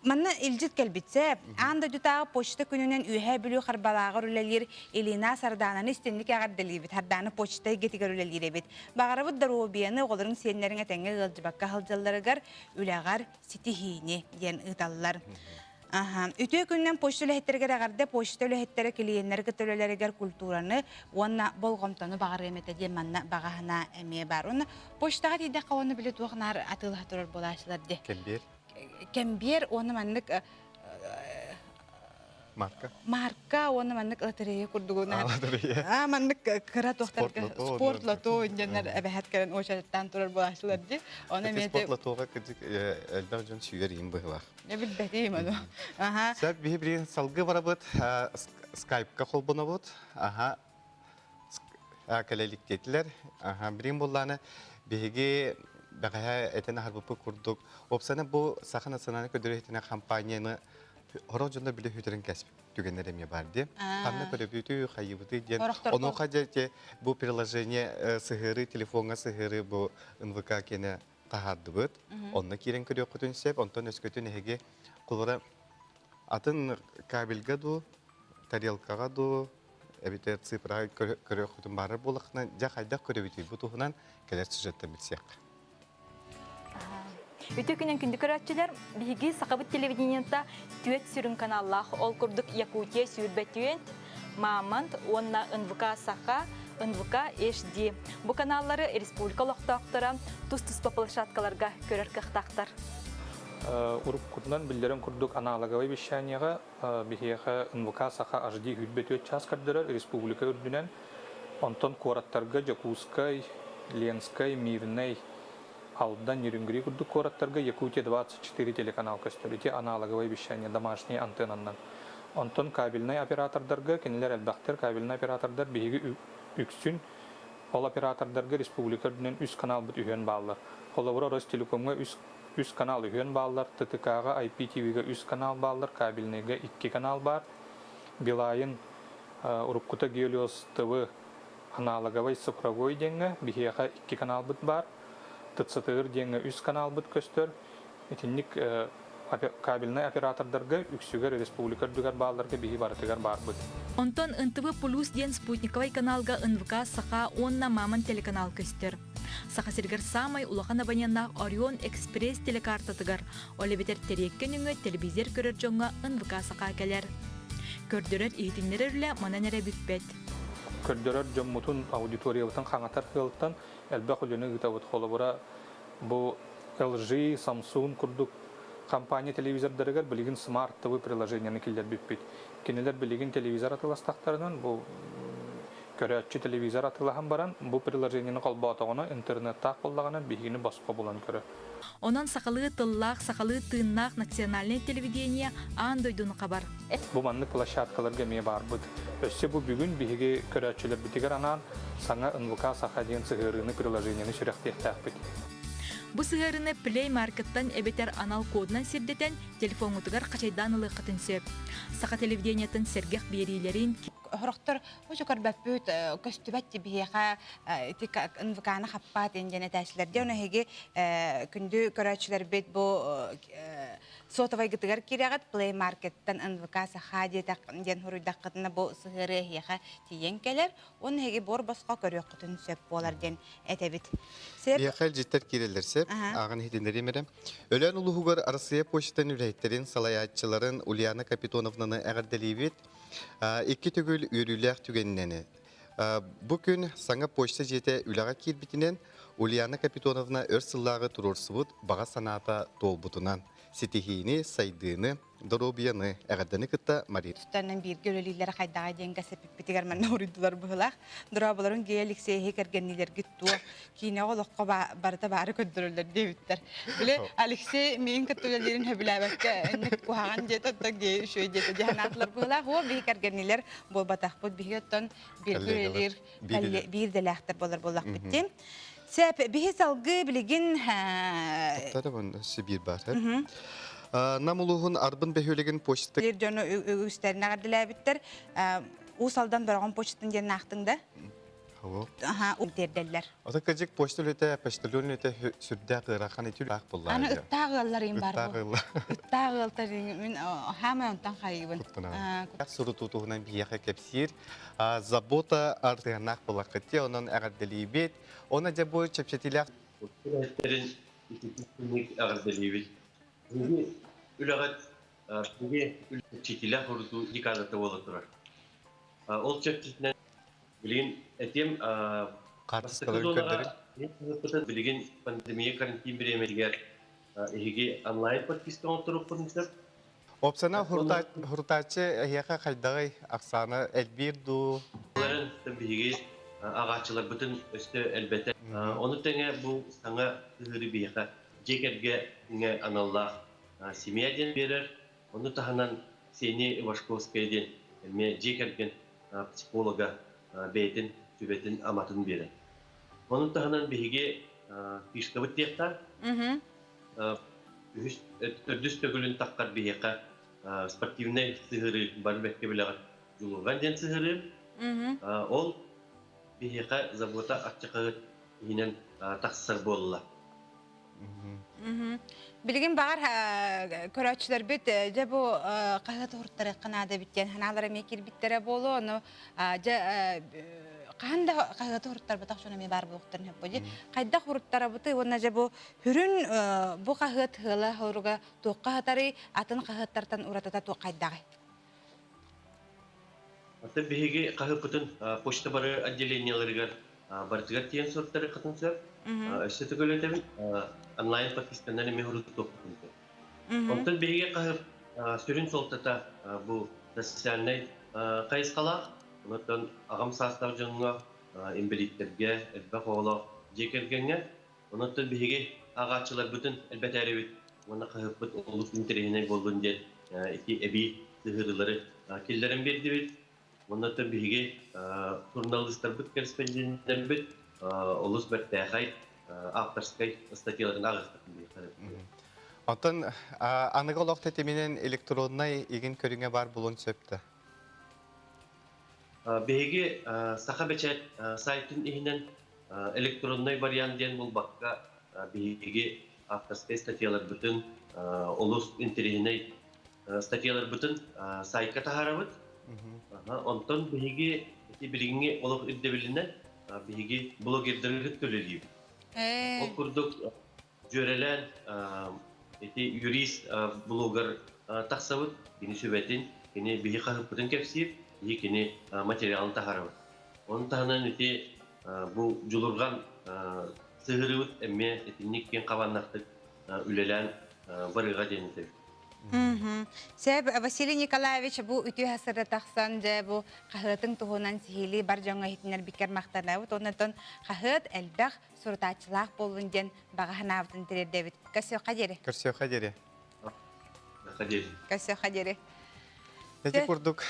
[SPEAKER 1] Манна илдьит кэлбитсэ, аан дойдутааҕы почта күнүнэн Үөһээ Бүлүү Харбалааҕар үлэлиир Илина Сардаананы истинник эҕэрдэлиибит. Сардаана почта эйгэтигэр үлэлиир эбит. Баҕарабыт доруобуйаны, оҕолоруҥ сиэннэриҥ этэҥҥэ ыалдьыбакка сылдьалларыгар үлэҕэр ситиһиини диэн ыыталлар. Аха. Үтүө күнүнэн почта үлэһиттэригэр эҕэрдэ почта үлэһиттэрэ клиеннэри кытта үлэлэригэр культураны уонна болҕомтону баҕарыам этэ диэн манна баҕаһына эмиэ баар. Уонна почтаҕа тиийдэххэ уонна били туох наар атыылаһа турар буолааччылар дии.
[SPEAKER 2] Кэмбиэр.
[SPEAKER 1] Кэмбиэр уонна маннык
[SPEAKER 2] Марка.
[SPEAKER 1] Марка уонна маннык лотерея курдугунан. Аа маннык кыра туохтарга спорт лото диэннэр эбэһэт кэлэн очередтаан турар буолааччылар дии.
[SPEAKER 2] Оны эмиэ спорт лотоға кырдьык элбэх дьон сүйэр иин быһылаах.
[SPEAKER 1] Билбэтим ону. Аха.
[SPEAKER 2] Сөп биһи билигин салгыы барабыт скайпка холбонобут. Аха кэлэликтиэтилэр. Аха билигин буоллааны биһиги бэҕэһээ этэн аһарбыппыт курдук опсана бу Саха национальнай көрдөрүү компанияны Хорох дьонно били хүтэрин кэспит түгэннэр эмиэ бар дии. Ханна көрөбүтүй, хайыбытый диэн. Онуоха дьэ бу приложение сыһыары, телефоҥҥа сыһыары бу НВК киэнэ. таһаардыбыт. Онно киирэн көрүөххүтүн сөп. Онтон өскөтүн эһиги кулара атын кабельга дуу, тарелкаҕа дуу, эбэтэр цифраҕа көрүөххүтүн баарар буоллаххына, дьэ хайдах көрөбүтүй бу туһунан кэлэр сюжеттан билсиэххэ.
[SPEAKER 13] Үтүө күнүн күндү көрөөччүлэр, биһиги Сахабыт телевидениета түөрт сүрүн каналлаах, ол курдук Якутия сүүрбэтүөнт, Мамонт уонна НВК Саха, НВК HD. Бу каналлары республика олохтоохторо тус-туспа площадкаларга көрөр кыахтаахтар.
[SPEAKER 14] Уруккутунан биллэрин курдук аналоговай вещаниеҕа биһиэхэ НВК Саха HD 24 час көрдөрөр республика үрдүнэн. Онтон куораттарга Дьокуускай, Ленскэй, Мирнэй, Алдан, Нерюнгри курдук куораттарга Якутия 24 телеканал көстөр. Ити аналоговай вещание домашний антеннанан. Онтон кабельнай оператордарга кинилэр элбэхтэр. Кабельнай оператордар биһиги үксүн ол оператордарга республика үрдүнэн үс каналбыт үһүөн бааллар. Холобура, Ростелекомҥа үс үс канал үһүөн бааллар, ТТК-ҕа, IPTV-га үс канал бааллар, кабельнайга икки канал баар. Билайн уруккута Гелиос ТВ аналоговай цифровой диэҥҥэ биһиэхэ икки каналбыт баар. ТЦТР диэҥҥэ үс каналбыт көстөр. Итинник кабельнай оператордарга үксүгэр республика үрдүгэр баалларга биһи барытыгар баарбыт.
[SPEAKER 13] Онтон НТВ Плюс диэн спутниковай каналга НВК Саха уонна Мамон телеканал көстөр. Саха сиригэр саамай улахан абоненнаах Орион Экспресс телекартатыгар, ол эбэтэр Тэриэккэ нөҥүө телевизор көрөр дьоҥҥо НВК Саха кэлэр. Көрдөрөр иһитиннэрэр үлэ манан эрэ бүппэт.
[SPEAKER 14] Көрдөрөр дьоммутун, аудиториябытын хаҥатар сыалтан элбэх үлэни ыытабыт. Холобура, бу LG, Samsung курдук компания телевизордарыгар билигин Smart TV приложениены киллэрбиппит. Кинилэр билигин телевизор атыластахтарынан бу көрөөччү телевизор атылаһан баран бу приложениены холбоотоҕуна интернеттаах буоллаҕына биһигини босхо булан көрөр.
[SPEAKER 13] Онон сахалыы тыллаах, сахалыы тыыннаах национальнай телевидение аан дойдуну хабар.
[SPEAKER 14] Бу маннык площадкаларга эмиэ баарбыт. Өссө бу бүгүн биһиги көрөөччүлэрбитигэр анаан саҥа НВК Саха диэн сыһыарыыны приложениены сүрэхтиэхтээхпит.
[SPEAKER 13] Бу сыһыарыыны Play Market-тан эбэтэр анал кодунан сирдэтэн телефоҥҥутугар хачайдаан ылыаххытын сөп. Саха телевидениетын сэргэх биэриилэрин
[SPEAKER 1] Сорохтор Очо көрбөппүт, көстүбэт биһиэхэ ити НВК-ны хаппаат диэн этээчилэр. Дьэ, ону эһиги күндү көрөөччүлэрбит бу сотовайгытыгар киирэҕит Play Market-тан НВК Саха диэн суруйдаххытына бу сыһыары эһиэхэ тиийэн кэлэр. Уонна эһиги буор босхо көрүөххүтүн сөп буолар диэн этэбит. Сеп?
[SPEAKER 2] Биһиэхэ илдьиттэр киирэллэр сеп. Ааҕан иһитиннэриим эрэ. Өлөөн улууһугар Арассыыйа почтатын үлэһиттэрин салайааччыларын Ульяна Капитоновнаны эҕэрдэлиибит. Икки төгүл үөрүүлээх түгэнинэн бу күн саҥа почта дьиэтэ үлэҕэ киирбитинэн Ульяна Капитоновна өр сыллааҕы туруорсубут баҕа санаата туолбутунан ситиһиини, сайдыыны, доруобуйаны, эҕэрдэни кытта Мария.
[SPEAKER 1] Тустарынан бииргэ үлэлииллэрэ хайдаҕа диэн кэсэппиппитигэр манна уруйдулар быһылаах. Дорооболорун Гея Алексеевич кэргэнниилэргит туо киинэҕэ олоххо барыта баары көрдөрөллөр диэбиттэр. Били Алексей миин кытта үлэлиирин сөбүлээбэккэ инник куһаҕан диэтэ, оттон Гея үчүгэй диэтэ диэн аатылар быһыылаах. Оо, биһи кэргэннилэр буолбатахпыт. Биһи оттон бииргэ үлэлиир биир дэлээхтэр буолар буоллахпыт дии. Сеп, биһи салгыы билигин
[SPEAKER 2] Сибиир баар. Нам улууһун Арбын бөһүөлэгин почта
[SPEAKER 1] дьону үгүстэрин эҕэрдэлээбиттэр. Уус Алдан Бороҕон почтатын диэн аахтыҥ да? Аха, тиэрдэллэр.
[SPEAKER 2] Ото кыдьык почта үлэтэ, почтальон үлэтэ сүрдээх ыарахан итилээх буолла.
[SPEAKER 1] Аны ыттаах ыаллар им бар бу. Ыттаах ыалтар мин хаамай онтон хайыбын.
[SPEAKER 2] Сурутуу туһунан биһиэхэ кэпсиир. Забота артыһаннаах буоллаххыт онон эҕэрдэлиибит. Она дьэ бу чэпчэтиилээх
[SPEAKER 15] Үлэһиттэрин ититик эҕэрдэлиибит. Биһиги үлэҕит биһиги чэпчэтиилээх урутуу декадата буола турар. Ол чэпчэтинэн Билигин этиэм бастакы зонаҕа билигин пандемия карантин бириэмэтигэр эһиги онлайн подписка оҥотторуоххутун сөп.
[SPEAKER 2] Опсана хурутааччы эһиэхэ хайдаҕый ахсаана элбиир дуу?
[SPEAKER 15] Оларын биһиги аҕааччыларбытын өстө элбэтэ. Ону тэҥэ бу саҥа ыһыыры биһиэхэ дьиэ кэргэҥҥэ аналлаах семья диэн биэрэр. Ону таһынан Ксения Ивашковская диэн эмиэ дьиэ кэргэн психолога бэйэтин сүбэтин-аматын биэрэр. Ону таһынан биһиги фишкабыт диэхтээх. Үһүс, төрдүс төгүлүн таххар биһиэхэ спортивнай сыһыарыы бары бэккэ билэҕит Дьулурҕан диэн сыһыарыы. Ол биһиэхэ забота аччахаһыт иһинэн тахсар буолла.
[SPEAKER 1] Билигин баҕар көрөөччүлэрбит дьэ бу хаһыат уһуртарыахха наада эбит диэн санаалара эмиэ киирбиттэрэ буолуо. Ону дьэ хаһан да хаһыаты уһуртарбатах дьон эмиэ баар буолуохтарын сөп буо. Хайдах уһуртарабытый уонна дьэ бу сүрүн бу хаһыат ыала хоруга туохха сытарый, атын хаһыаттартан уратыта туох хайдаҕый?
[SPEAKER 15] Оттон биһиги хаһыаппытын почта бары отделениеларыгар барытыгар тиийэн суруттарыаххытын сөп. Өссө төгүл онлайн подписканан эмиэ суруттуоххутун сөп. Онтон биһиги хаһыап сүрүн суолтата бу социальнай хайысхалаах. Онтон аҕам саастаах дьоҥҥо, инбэлииттэргэ, элбэх оҕолоох дьиэ кэргэҥҥэ. Онтон биһиги ааҕааччыларбытын элбэтээрибит уонна хаһыаппыт олус интэриэһинэй буоллун диэн ити эбии сыһыарыылары киллэрэн биэрдибит. Оннуттан биһиги суруналыыстарбыт, кэрэспэндьиэннэрбит олус бэртээхэй авторскай статьяларын ааҕыахтарын биһиэхэ.
[SPEAKER 2] Оттон аныгы олох тэтиминэн электроннай игин көрүҥэ баар буолуон сөп да?
[SPEAKER 15] Биһиги Саха бэчээт сайтын иһинэн электроннай вариант диэн булбакка биһиги авторскай статьяларбытын олус интэриэһинэй статьяларбытын сайтка таһаарабыт. Онтон биһиги ити билиҥҥи олох ирдэбилинэн биһиги блогердаргыт төлөлүүбүт. Ол курдук дьүөрэлээн ити юрист блогер тахсабыт, кини сүбэтин, кини биһи хаһыппытын кэпсиир, биһи кини материалын таһаарабыт. Ону таһынан ити бу дьулурҕан сыһырыбыт эмиэ итинник киэҥ хабааннаахтык үлэлээн барыаҕа диэн этэбит.
[SPEAKER 1] Сөп, Василий Николаевич, бу үтүө сыры тахсан, дьэ, бу хаһыатыҥ туһунан сиһилии бар дьоҥҥо иһитиннэрбиккэр махтанабыт. Оннотон хаһыат элбэх сурутааччылаах буоллун диэн баҕа санаабытын тириэрдэбит. Көрсүөххэ диэри.
[SPEAKER 2] Көрсүөххэ диэри.
[SPEAKER 15] Диэри.
[SPEAKER 1] Көрсүөххэ диэри.
[SPEAKER 2] Ити курдук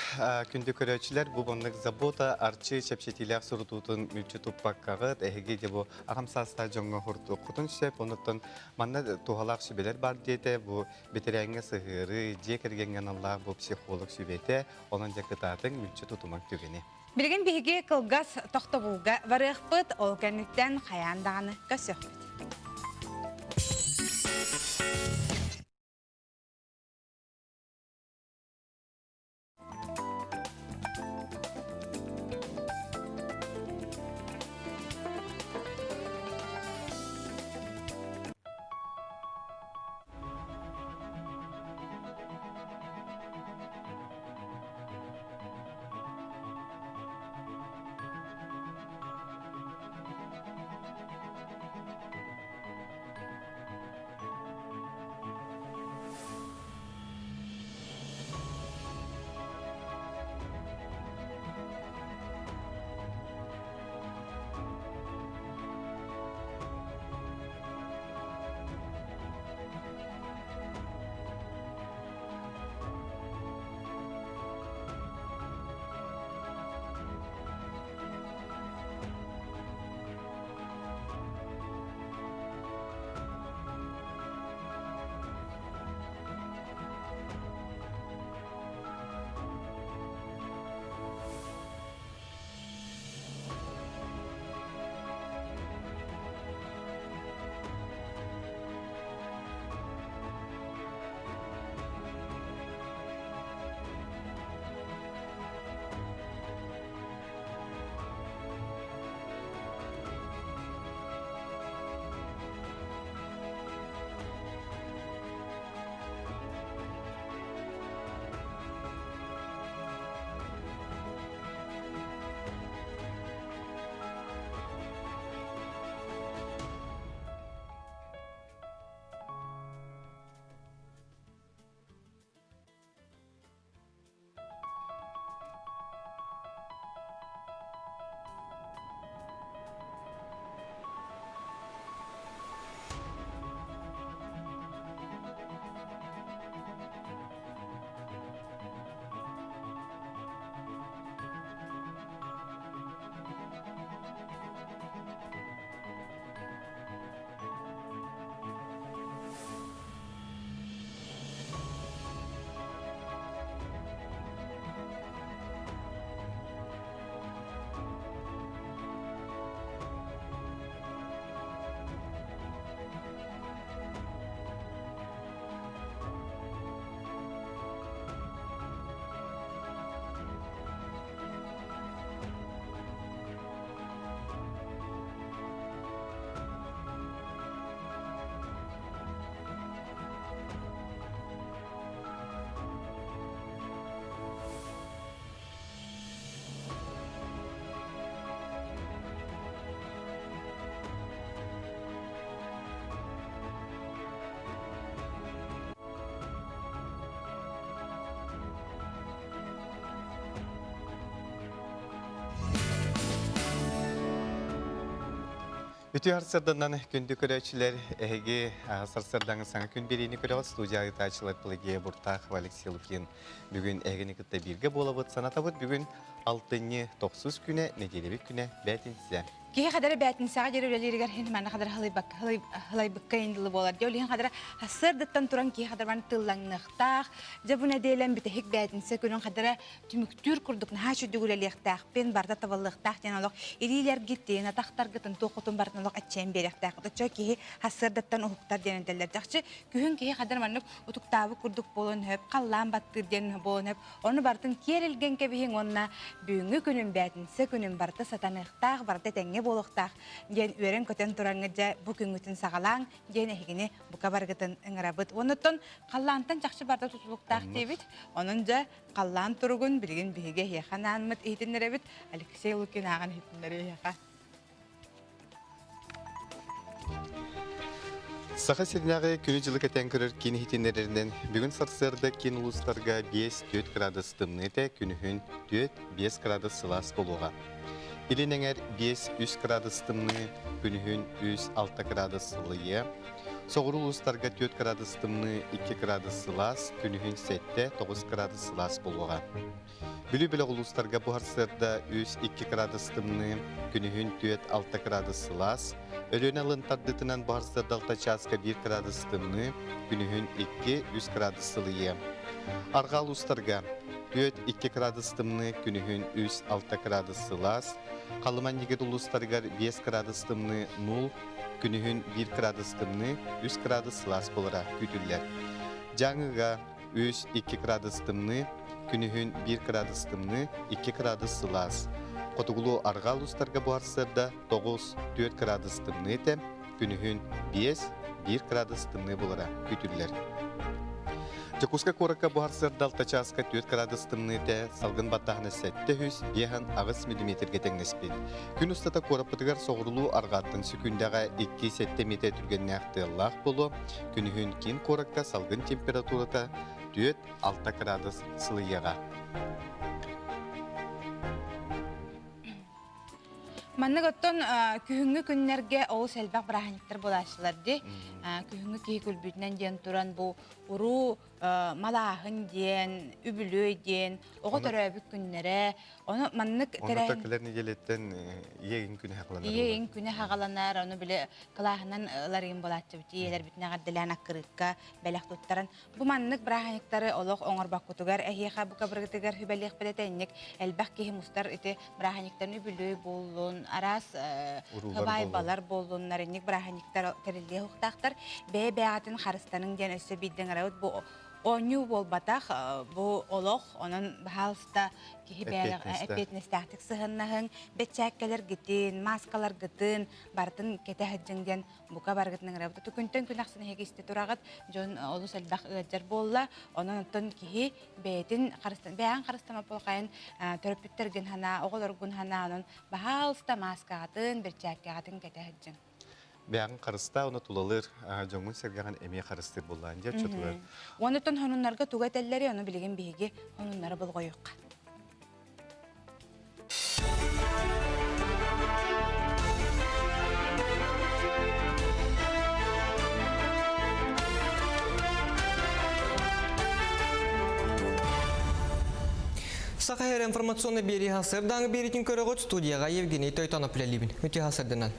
[SPEAKER 2] күндү көрөөччүлэр бу маннык забота арчы чэпчэтиилээх сурутуутун мүлчү туппаккаҕыт эһиги де бу аҕам саастаах дьоҥҥо хуртуоххутун сөп онуттан манна туһалаах сүбэлэр бар диэтэ бу бэтэрээҥҥэ сыһыарыы дьиэ кэргэҥҥэ аналлаах бу психолог сүбэтэ онон дьэ кытаатыҥ мүлчү тутумаҥ түгэни.
[SPEAKER 1] Билигин биһиги кылгас тохтобулга барыахпыт, ол кэнниттэн хайаан даҕаны көрсүөхпүт.
[SPEAKER 2] Үтүө сарсыарданан күндү көрөөччүлэр, эһиги сарсыардааҥы саҥа күн биэриини көрөҕүт. Студия ыытааччылар Пелагея Буртахова, Алексей Лукин. Бүгүн эһигини кытта бииргэ буолабыт, санатабыт. Бүгүн алтынньы тохсус күнэ, нэдиэлэбит күнэ, бээтинсэ.
[SPEAKER 1] Киһи хадара бээтинсэҕэ диэри үлэлииригэр хин манна хадара халайбыкка индылы буолар. Дьэ, ол иһин хадара сарсыардаттан туран киһи хадара маны тыллаҥныахтаах. Дьэ, бу нэдиэлэм бүтэһик бээтинсэ күнүн хадара түмүктүүр курдук наһаа үчүгдүк үлэлиэхтээхпин, барыта табыллыахтаах диэн олох илиилэргитин, атахтаргытын, туоххутун барытын олох эччэйэн биэриэхтээх. Оччо киһи сарсыардаттан уһуктар диэн этэллэр. Чахчы күһүн киһи хадара маннык утуктаабыт курдук буолуон сөп, халлаан баттыыр диэн буолуон сөп. Ону барытын киэр илгэн кэбиһиҥ уонна бүгүҥҥү күнүм, бээтинсэ күнүм барыта сатаныахтаах, барыта этэҥҥэ буолуохтаах диэн үөрэн-көтөн тураҥҥыт дьэ бу күҥҥүтүн саҕалааҥ диэн эһигини бука барыгытын ыҥырабыт. Оннуттан халлаантан чахчы барыта тутулуктаах диэбит. Онон дьэ халлаан туругун билигин биһиги эһиэхэ анааммыт иһитиннэрэбит. Алексей Лукин ааҕан иһитиннэриэ эһиэхэ.
[SPEAKER 2] Саха сиринээҕи күнү-дьылы кэтээн көрөр киин иһитиннэрэринэн, бүгүн сарсыарда киин улуустарга 5-4 градус тымныы этэ, күнүһүн 4-5 градус сылаас буолуоҕа. Илин эҥэр 5-3 градус тымныы, күнүһүн 3-6 градус сылыйыа. Соҕуруу улуустарга 4 градус тымныы, 2 градус сылаас, күнүһүн 7-9 градус сылаас буолуоҕа. Бүлүү бөлөх улуустарга бу сарсыарда 3-2 градус тымныы, күнүһүн 4-6 градус сылаас, Өлүөнэ алын тардыытынан бу сарсыарда 6 чааска 1 градус тымныы, күнүһүн 2-3 градус сылыйыа. Арҕаа улуустарга 4-2 градус тымныы, күнүһүн 3-6 градус сылаас, Халыма-Ньигир улуустарыгар 5 градус тымныы 0, күнүһүн 1 градус тымныы, 3 градус сылаас буолара күүтүллэр. Дьааҥыга 3-2 градус тымныы, күнүһүн 1 градус тымныы, 2 градус сылаас. Хотугулуу арҕаа улуустарга бу сарсыарда 9-4 градус тымныы этэ, күнүһүн 5-1 градус тымныы буолара күүтүллэр. Дьокуускай куоракка бу сарсыарда 6 чааска 4 градус тымныы этэ, салгын баттааһына 758 миллиметргэ тэҥнэспит. Күн устата куораппытыгар соҕурулуу арҕааттан сүкүндэҕэ 2-7 миэтэ түргэннээх тыаллаах буолуо, Күнүһүн киин куоракка салгын температурата 4-6 градус сылыйыаҕа.
[SPEAKER 1] Маннык оттон күһүҥҥү күннэргэ олус элбэх бырааһынньыктар буолааччылар дии. Күһүҥҥү киһи күлбүтүнэн диэн туран бу уруу малааһын диэн, үбүлүөй диэн, оҕо төрөөбүт күннэрэ, Ону маннык
[SPEAKER 2] тэрээһин... Онно кэлэр нэдиэлэттэн ийэ күнэ хаҕаланар.
[SPEAKER 1] Ийэ күнэ хаҕаланар, ону били кылааһынан ыларыым буолааччыбыт. Ийэлэрбитин эҕэрдэлээн аккырыыкка бэлэх туттаран. Бу маннык бырааһынньыктары олох оҥорбоккутугар, эһиэхэ бу кабыргытыгар сүбэлиэхпит этэ инник элбэх киһи мустар ити бырааһынньыктарын үбүлүөй буоллун, араас хыбаайбалар буоллуннар, инник бырааһынньыктар тэриллиэ уохтаахтар. Бэйэ-бэйэҕитин харыстаныҥ диэн өссө биирдэ ыҥырабыт. Бу оонньуу буолбатах, бу олох, онон баһаалыста киһи эппиэтинэстээхтик сыһыннаһыҥ, бэчээккэлэргитин, мааскаларгытын барытын кэтэ сылдьыҥ диэн бука барыгытын ыҥырабыт. Күнтэн күн ахсын эһиги истэ тураҕыт, дьон олус элбэх ыалдьар буолла. Онон оттон киһи бэйэтин харыстан, бэйэҕин харыстаммат буолхайын төрөппүттэргин санаа, оҕолоргун санаа, онон баһаалыста мааскаҕытын, бэрчээккэҕитин кэтэ сылдьыҥ.
[SPEAKER 2] Бэйэҕин харыстаа, уонна тулалыыр дьоҥҥун-сэргэҕин эмиэ харыстыыр буоллаҕын дьэ оччотугар.
[SPEAKER 1] Оннуттан сонуннарга тугу этэллэрий, ону билигин биһиги сонуннары болҕойуохха.
[SPEAKER 3] Саха Сирэ информационный биэрии сырдааҥы биэриитин көрөҕүт студияҕа Евгений Тойтонов үлэлиибин. Үтүө сырдынан.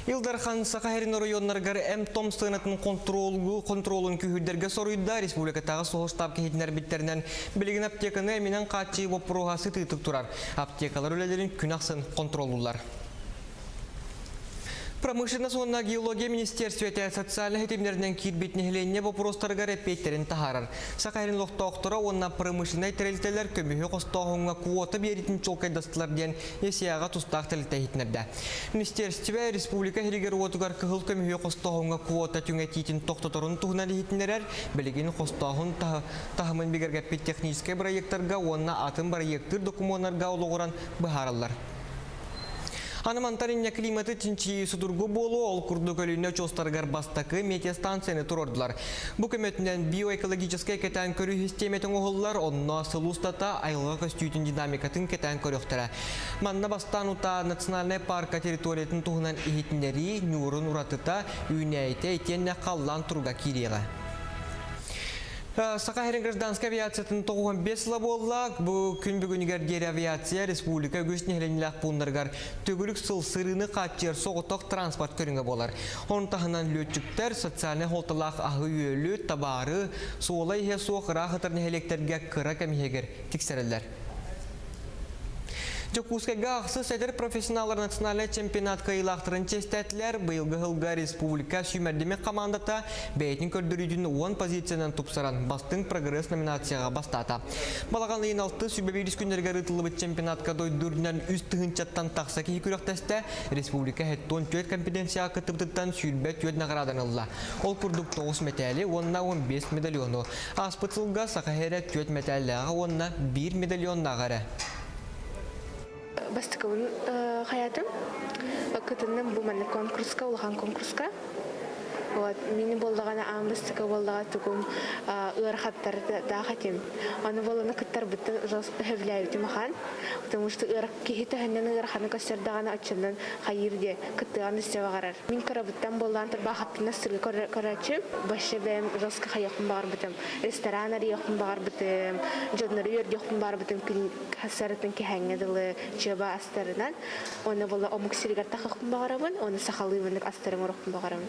[SPEAKER 3] Ил Дархан Саха Сирин оройуоннарыгар эм-том сыанатын контролун күүһүрдэргэ соруйда. Республикатааҕы суһал штаб киһитинэрбиттэринэн билигин аптеканы эминэн хааччыйыы боппуруоһа сытыытык турар. Аптекалар үлэлэрин күн ахсын контроллууллар. Промышленность уонна геология министиэрстибэтэ социальнай ситимнэринэн киирбит нэһилиэнньэ боппуруостарыгар эппиэттэрин таһаарар. Саха сирин олохтоохторо уонна промышленнай тэрилтэлэр көмүһү хостооһуҥҥа квота биэриитин чуолкайдастылар диэн ЕСИА-ҕа тустаах тэрилтэ иһитиннэрдэ. Министиэрстибэ республика иһигэр-уотугар кыһыл көмүһү хостооһуҥҥа квота түҥэтиитин тохтоторун туһунан иһитиннэрэр, билигин хостооһун таһымын бигэргэппит техническэй бырайыактарга уонна атын бырайыактыыр докумуоннарга олоҕуран быһаараллар. Аны мантан инньэ климаты чинчийии судургу буолуо, ол курдук Өлүөнэ очуостарыгар бастакы метеостанцияны туруордулар. Бу көмөтүнэн биоэкологическай кэтээн көрүү систиэмэтэ оҥоһуллар, онно сыл устата айылҕа көстүүтүн динамикатын кэтээн көрүөхтэрэ. Манна бастаан утаа национальнай парка территориятын туһунан иһитиннэрии, ньуурун уратыта, үүнээйитэ итиэннэ халлаан туруга киириэҕэ. Саха сирин гражданскай авиациятын 95 сыла буолла. Бу күн бүгүнүгэр диэри авиация республика үгүс нэһилиэнньэлээх пууннарыгар төгүрүк сыл сырыыны хааччыйар соҕотох транспорт көрүҥэ буолар. Ону таһынан лүөччүктэр социальнай суолталаах аһы-үөлү, табаары, суола-иһэ суох ыраах ытар нэһилиэктэргэ кыра кэм иһигэр тиксэрэллэр. Дьокуускайга ахсыс эдэр профессионаллар национальнай чемпионат кыайыылаахтарын чиэстээтилэр. Быйылгы сылга республика сүүмэрдэммит хамаандата бэйэтин көрдөрүүтүн 10 позициянан тупсаран бастыҥ прогресс номинацияҕа бастаата. Балаҕан ыйын 6 сүбэ биирис күннэригэр ыытыллыбыт чемпионатка дойду үрдүнэн үс тыһыынчаттан тахса киһи күрэхтэстэ. Республика 74 компетенцияҕа кыттыбытыттан 24 наҕарааданы ылла. Ол курдук 9 мэтээли уонна 15 медальону. Ааспыт сылга Саха сирэ түөрт мэтээллээҕэ уонна биир медальоннааҕа эрэ.
[SPEAKER 4] Бастакыбын хайатым. Кытынным бу маннык конкурска, улахан конкурска. Вот, мини буоллаҕына аан бастакы буоллаҕа тугум ыарахаттардаах этим. Аны буолана кыттарбыттан өһөбүлээбитим ахан. Потому что киһи төһөннөн ыараханы көрсөрдөҕүнэ оччонон хайыыр диye кыттыган өссө баҕарар. Мин кырабыттан буоллаан турбаахаппына сырыы көрөөччүм. Вообще бэйэм жестко хайыахпын баҕарбытым. Ресторан арыйыахпын баҕарбытым, дьоннору үөрдүөхпүн баҕарбытым күн сарытын кэһэҥҥэ дылы чыаба астарынан. Уонна буолла омук сиригэр тахыахпын баҕарабын, уонна сахалыы маннык астары оҥоруохпун баҕарабын.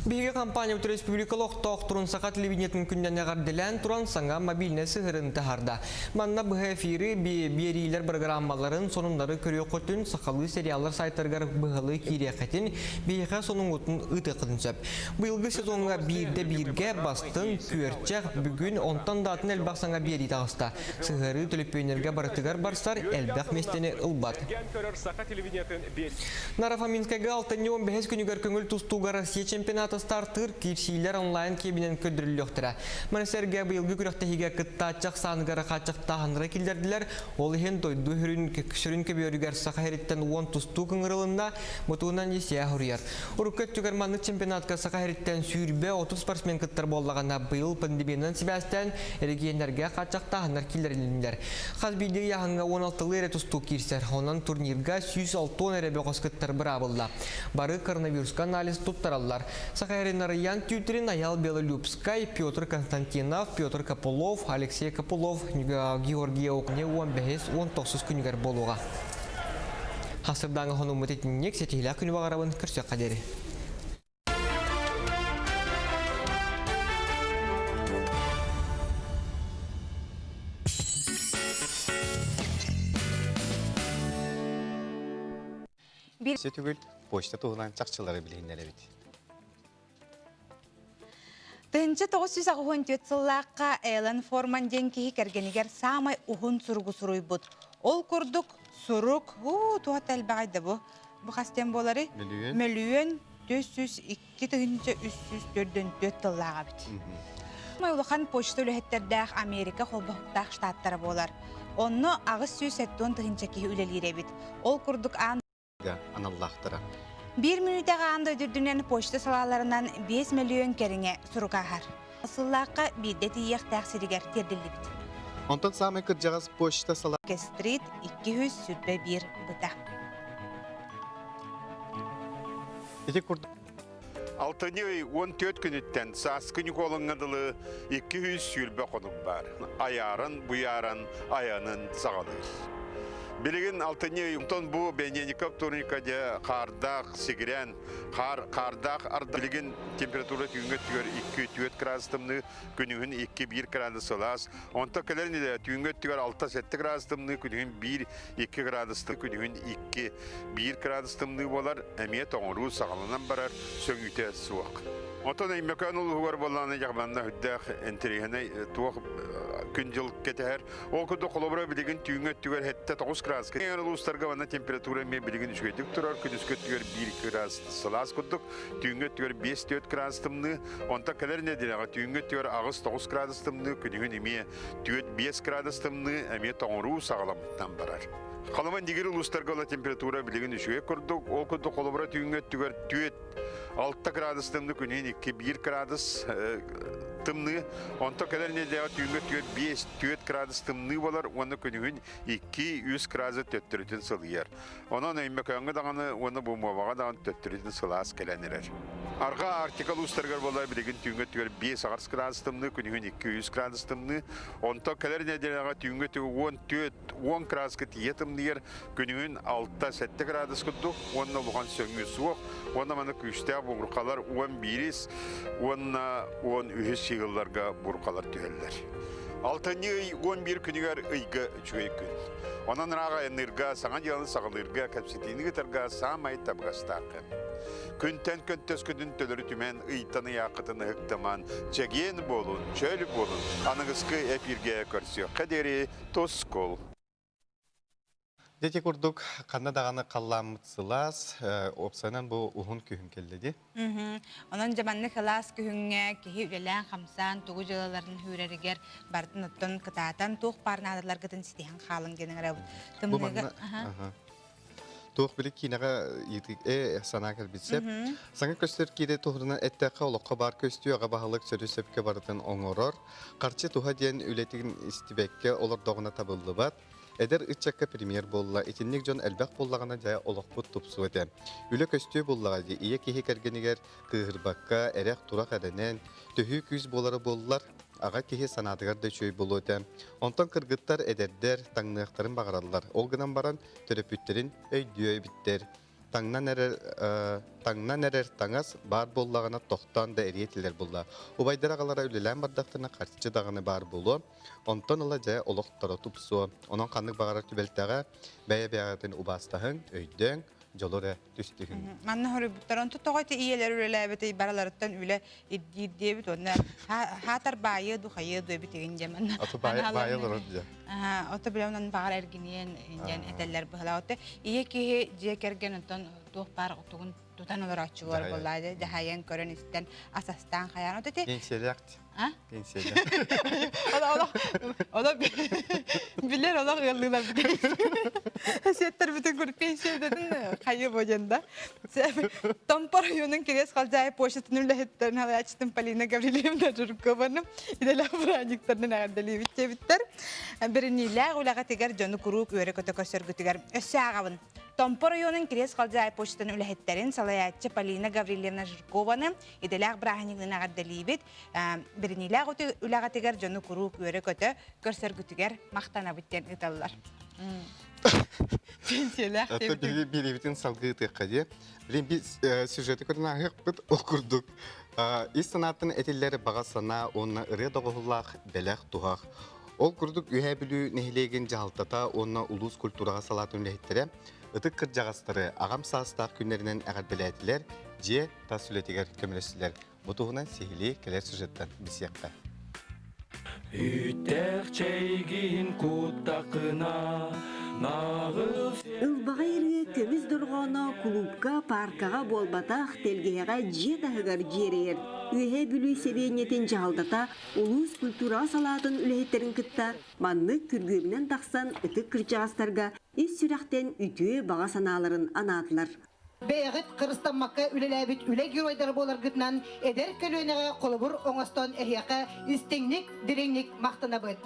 [SPEAKER 3] Биһиги компаниябыт республика олохтоохторун саха телевидениетын күннэн эҕэрдэлээн туран саҥа мобильнай сыһыарын таһаарда. Манна быһа эфири биэриилэр программаларын, сонуннары көрүөххүтүн, сахалыы сериаллар сайтарыгар быһалыы киириэххитин, биһиэхэ сонуҥҥутун ыытыаххытын сөп. Быйылгы сезоҥҥа биирдэ бииргэ бастыҥ, күөрчэх, бүгүн, онтон да атын элбэх саҥа биэрии таҕыста. Сыһыарыы төлөпүөннэргэ барытыгар барсар, элбэх миэстэни ылбат. Нарафаминскайга алтынньы 15 күнүгэр көҥүл тустууга Россия чемпионата стартыыр киирсиилэр онлайн киэбинэн көрдөрүллүөхтэрэ. Маны сэргэ быйылгы күрэхтэһиигэ кыттааччы ахсааныгар хааччахтааһыннары киллэрдилэр. Ол иһин дойду сүрүн көбүөрүгэр Саха сириттэн 10 тустуу ыҥырылынна, бутуунан ЕСИА хоруйар. Урукку өттүгэр маннык чемпионатка Саха сириттэн 20-30 спортсмен кыттар буоллаҕына, быйыл пандемиянан сибээстээн эрэгийиэннэргэ хааччахтааһыннар киллэрилиннилэр. Хас биирдии ыйааһыҥҥа 16-лыы эрэ тустуу киирсэр. Онон турнирга 160 эрэ бөҕөс кыттар быраабылла. Бары коронавируска анализ туттараллар. Саха сирин Арыйаан Тютрин, Айал Белолюбскай, Петр Константинов, Петр Копылов, Алексей Копылов, Георгий Окне 15-19 күнүгэр буолуоҕа. Хасырдааҥы хонуммут итинник ситиһилээх күнү баҕарабын көрсүөххэ диэри.
[SPEAKER 2] Түгүл почта туһунан чахчылары билиһиннэрэбит.
[SPEAKER 1] 1984 сыллаахха Эллен Форман диэн киһи кэргэнигэр саамай уһун суругу суруйбут. Ол курдук сурук, уу, туох элбэҕэй да бу. Бу хас диэн буоларый?
[SPEAKER 2] Мөлүйүөн.
[SPEAKER 1] Мөлүйүөн 402 344 тыллаах эбит. Улахан почта үлэһиттэрдээх Америка холбоһуктаах штаттара буолар. Онно 870 тыһыынча киһи үлэлиир эбит. Ол курдук аан
[SPEAKER 2] аналлаахтара.
[SPEAKER 1] Биир мүнүүтэҕэ аан дойду үрдүнэн почта салааларынан 5 мөлүйүөн кэриҥэ сурук ааһар. Сыллаахха биирдэ тиийиэхтээх сиригэр тиэрдиллибит.
[SPEAKER 2] Онтон саамай кырдьаҕас почта сала
[SPEAKER 1] Стрит 221 быта.
[SPEAKER 2] Ити курдук
[SPEAKER 6] Алтынньы ый 14 күнүттэн сааскы Ньукуолуҥҥа дылы 220 хонук баар. Айааран, буйааран айанын саҕалыыр. Билигин алтынньы ый онтон бу Бенеников турника дьэ хаардаах сигирээн хаар хаардаах арда билигин температура түүҥҥэ өттүгэр 2-4 градус тымныы күнүһүн 2-1 градус сылаас онто кэлэр илэ түүҥҥэ өттүгэр 6-7 градус тымныы күнүһүн 1-2 градус күнүһүн 2 1 градус тымныы буолар эмиэ тоҥоруу саҕаланан барар сөҥүүтэ суох. Онтон Өймөкөөн улууһугар буоллаҕына дьаҕманна үрдээх интэриэһинэй туох күн-дьыл кэтэһэр. Ол курдук холобура билигин түүҥҥү өттүгэр 7-9 градуска. Эҥэр улуустарга манна температура эмиэ билигин үчүгэйдик турар. Күнүскү өттүгэр 1 градус сылаас курдук. Түүҥҥү өттүгэр 5-4 градус тымныы. Онтон кэлэр нэдиэлэҕэ түүҥҥү өттүгэр 8-9 градус тымныы, күнүһүн эмиэ 4-5 градус тымныы, эмиэ тоҥоруу саҕаламмытынан барар. Халыма Индигир улуустарга ыла температура билигин үчүгэй курдук. Ол курдук холобура түүҥҥү өттүгэр 4 6 градус тымныы күнүн 2-1 градус тымныы. Онто кэлэр нэдиэлэҕэ түүҥҥү өттүгэр 5-4 градус тымныы болар уонна күнүһүн 2-3 градус төттөрүтүн сылыйар. Онон Өймөкөөҥҥө даҕаны уонна Бумуобаҕа даҕаны төттөрүтүн сылаас кэлэн эрэр. Арҕаа Арктика улуустарыгар буолар билигин түүҥҥү өттүгэр 5-8 градус тымныы, күнүһүн 2-3 градус тымныы. Онтон кэлэр нэдиэлэҕэ түүҥҥү өттүгэр 14-10 градуска тиийэ тымныйар, күнүһүн 6-7 градус курдук уонна улахан сөҥүү суох. Уонна маны күүстээх буурҕалар 11-ис уонна 13-үс сыылларга буурҕалар түһэллэр. Алтынньы ый 11 күнүгэр ыйга үчүгэй күн. Онон ыраах айанныырга, саҥа дьыаланы саҕалыырга, кэпсэтиини ыытарга саамай табыгастаах кэм. Күнтэн көнтөскүтүн төлөрү түмэн, ыйтан ыйааххытын ыһыктаман, чэгиэн буолун, чөл буолун, аныгыскы эпииргэ көрсүөххэ диэри тускул!
[SPEAKER 2] Дьэ курдук ханна даҕаны халлааммыт сылаас, уопсайынан бу уһун күһүн кэллэ дии.
[SPEAKER 1] Онон дьэ маннык сылаас күһүҥҥэ киһи үлэлээн-хамсаан тугу дьыалаларын үүрэригэр барытын оттон кытаатан туох баар наадаларгытын ситиһэн хаалыҥ диэн ыҥырабыт. Тымныыга
[SPEAKER 2] Туох били киинэҕэ э санаа кэлбит сөп. Саҥа көстөр киирэ туһунан эттэххэ олоххо баар көстүү аҕа баһылык сөрү сөпкө барытын оҥорор. Харчы туһа диэн үлэтин истибэккэ олордоҕуна табыллыбат. Эдэр ыччакка премьер буолла, итинник дьон элбэх буоллаҕына дьэ олохпут тупсуо этэ. Үлэ көстүө буоллаҕа дии, ийэ киһи кэргэнигэр кыыһырбакка, эрэх-турах эрэнэн, төһүү күүс буолара буоллар, аҕа киһи санаатыгар да үчүгэй буолуо этэ. Онтон кыргыттар эдэрдэр таҥныахтарын баҕараллар. Ол гынан баран төрөппүттэрин өйдүө эбиттэр. Таҥнан эрэр таҥнан эрэр таҥас баар буоллаҕына тохтоон да эриэтилэр буолла. Убайдар аҕалара үлэлээн бардахтарына харчы даҕаны баар буолуо. Онтон ыла дьэ олохторо тупсуо. Онон ханнык баҕарар түбэлтэҕэ бэйэ-бэйэҕитин убаастаһыҥ, өйдөөҥ, дьолу эрэ түстүһүҥ.
[SPEAKER 1] Манна хоруйбуттар онто тоҕо ити ийэлэр үлэлээбитий бараларыттан үлэ ирдиир диэбит уонна хаатар баайыа ду хайыа ду эбит игин диэн манна
[SPEAKER 2] Ото баайа олорор дьэ.
[SPEAKER 1] Ото билэ онон баҕар эргиниэн диэн этэллэр быһалаа. Ото ийэ киһи дьиэ кэргэн онтон туох баар тугун тутан олорооччу буолар буоллаа дьаһайан көрөн истэн ас астаан хайаан ото ти
[SPEAKER 2] Пенсиялаах
[SPEAKER 1] А?
[SPEAKER 2] Пенсияда.
[SPEAKER 1] Олох олох билер олох ыаллыылар Сеттер бүтүн кур пенсиядатын хайы боден да. Томпор районун Кириэс Халдьаайы почтатын үлэһиттерин халаяччытын Полина Гаврильевна Жиркованы идэлээх бырааһынньыктарынан эҕэрдэлиибит диэбиттэр. Бэриниилээх үлэҕитигэр дьону куруук үөрэ-көтө көрсөргүтүгэр өссө ааҕабын. Томпо районун Кириэс Халдьаайы почтатын үлэһиттэрин салайааччы Полина Гаврильевна Жиркованы идэлээх бырааһынньыгынан эҕэрдэлиибит. Бэриниилээх үлэҕитигэр дьону куруук үөрэ-көтө көрсөргүтүгэр махтанабыт диэн ыыталлар. Пенсиялээх
[SPEAKER 2] Ата биһиги биэриибитин салгыы ыытыахха диэ. Билин биир сюжеты көрөн ааһыахпыт. Ол курдук ис санааттан этиллэр баҕа санаа уонна ырыа доҕуһуллаах бэлэх туһах. Ол курдук Үөһээ Бүлүү нэһилиэгин дьаһалтата уонна улуус культураҕа салаатын үлэһиттэрэ ытык кырдьаҕастары аҕам саастаах күннэринэн эҕэрдэлээтилэр, дьиэ тас үлэтигэр көмөлөстүлэр. Бу туһунан сиһилии кэлэр сюжеттан билсиэххэ.
[SPEAKER 16] Үүттээх чэйгин куттакына наҕыл
[SPEAKER 17] Ылбаҕай ырыа көмүс дорҕооно кулуупка, пааркаҕа буолбатах, тэлгэһэҕэ дьиэ таһыгар дьиэрэйэр. Үөһээ Бүлүү сэлиэнньэтин дьаһалтата улуус культураҕа салаатын үлэһиттэрин кытта маннык күргүөмүнэн тахсан ытык кырдьаҕастарга ис сүрэхтэн үтүө баҕа санааларын анаатылар.
[SPEAKER 18] Бэйэҕит кырыстаммакка үлэлээбит үлэ геройдара буоларгытынан эдэр көлүөнэҕэ холобур оҥостон эһиэхэ истиҥник, дириҥник махтанабыт.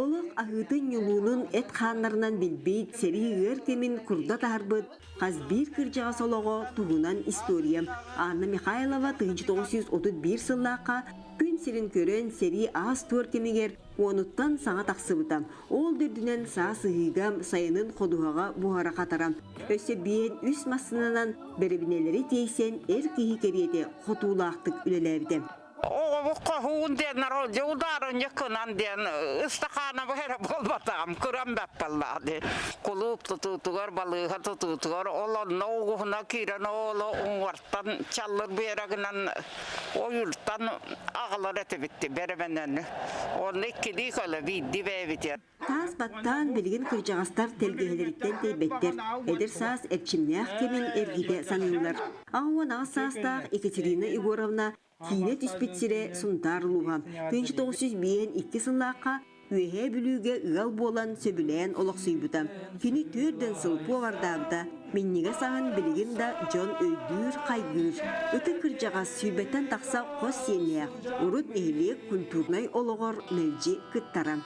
[SPEAKER 17] Олох аһыытын-ньулуунун эт хааннарынан билбит, сэрии ыар кэмин курда таһарбыт хас биир кырдьаҕас олоҕо туһунан история Анна Михайлова 1931 сыллаахха күн сирин көрөн сэрии аас-туор кэмигэр уонуттан саҥа тахсыбыта. Ол да үрдүнэн саас ыһыыга, сайынын ходуһаҕа буһара-хатара. Өссө биэн үс массыынанан бэрэбинэлэри тиэйсэн эр киһи кэриэтэ хотуулаахтык үлэлээбитэ.
[SPEAKER 19] Оҕобут хоһуун диэн удаарынньык гынан диэн ыстакаанабы эрэ буолбатаҕым кырам баппаллаах дии. Кулууп тутуутугар, балыыһа тутуутугар ол онно угуһуна киирэн ооло уҥуортан чаллыр биэрэгинэн ойууртан аҕалар этибит бэрэмэнэни. Онно иккилии көлө биирдии бэйэбитигэр.
[SPEAKER 17] Таас баттаан билигин кырдьаҕастар тэлгэһэлэриттэн тэйбэттэр, эдэр саас эрчимнээх кэмин эргитэ саныыллар. 68 саастаах Екатерина Егоровна киинэ түспүт сирэ Сунтаар улууһа. 1952 сыллаахха Үөһээ Бүлүүгэ ыал буолан сөбүлээн олохсуйбута. Кини түөрдэн сыл повардаабыта. Минньигэс аһын билигин да дьон өйдүүр, хайгыыр. Ытык кырдьаҕас сүүрбэттэн тахса хос сиэннээх, урут нэһилиэк культурнай олоҕор мэлдьи кыттара.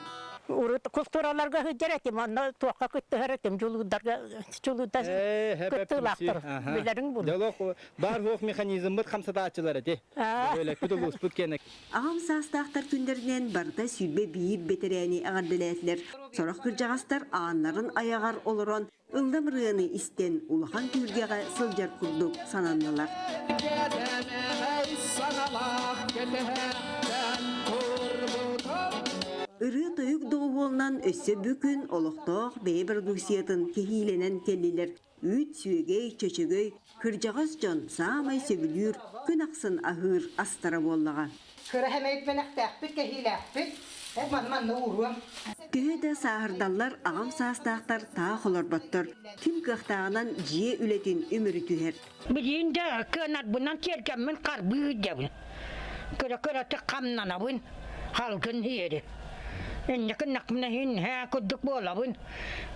[SPEAKER 20] Урут култуураларга сылдьар этим, онно туохха кыттыһар этим, дьулуурдарга дьулуурдар кыттыылаахтар билэриҥ булу.
[SPEAKER 21] Дьолох баар хуох механизммыт хамсатааччылар эти. Бөһүөлэкпит улууспут киэнэ.
[SPEAKER 17] Аҕам саастаахтар күннэринэн барыта 21 бэтэрээни эҕэрдэлээтилэр. Сорох кырдьаҕастар ааннарын айаҕар олорон ыллам ырыаны истэн улахан түһүлгэҕэ сылдьар курдук сананнылар. Ырыа-тойук доҕуһуолунан өссө бу күн олохтоох бэйэ бородууксуйатын кэһиилэнэн кэллилэр. Үүт, сүөгэй, чөчөгөй, кырдьаҕас дьон саамай сөбүлүүр, күн ахсын аһыыр астара буоллаҕа.
[SPEAKER 18] Кыра хэмэйит бэлэхтээхпит, кэһиилээхпит. Манна ууруом.
[SPEAKER 17] Төһө да сааһырдаллар, аҕам саастаахтар таах олорботтор. Ким кыахтааҕынан дьиэ үлэтин үмүрүтүһэр.
[SPEAKER 20] Билигин да кыанарбынан тиэргэммин харбыы сылдьабын. Кыра-кыратык хамнанабын, халгын иһиэри. Инньэ гыннахпына иһин һээ курдук буолабын.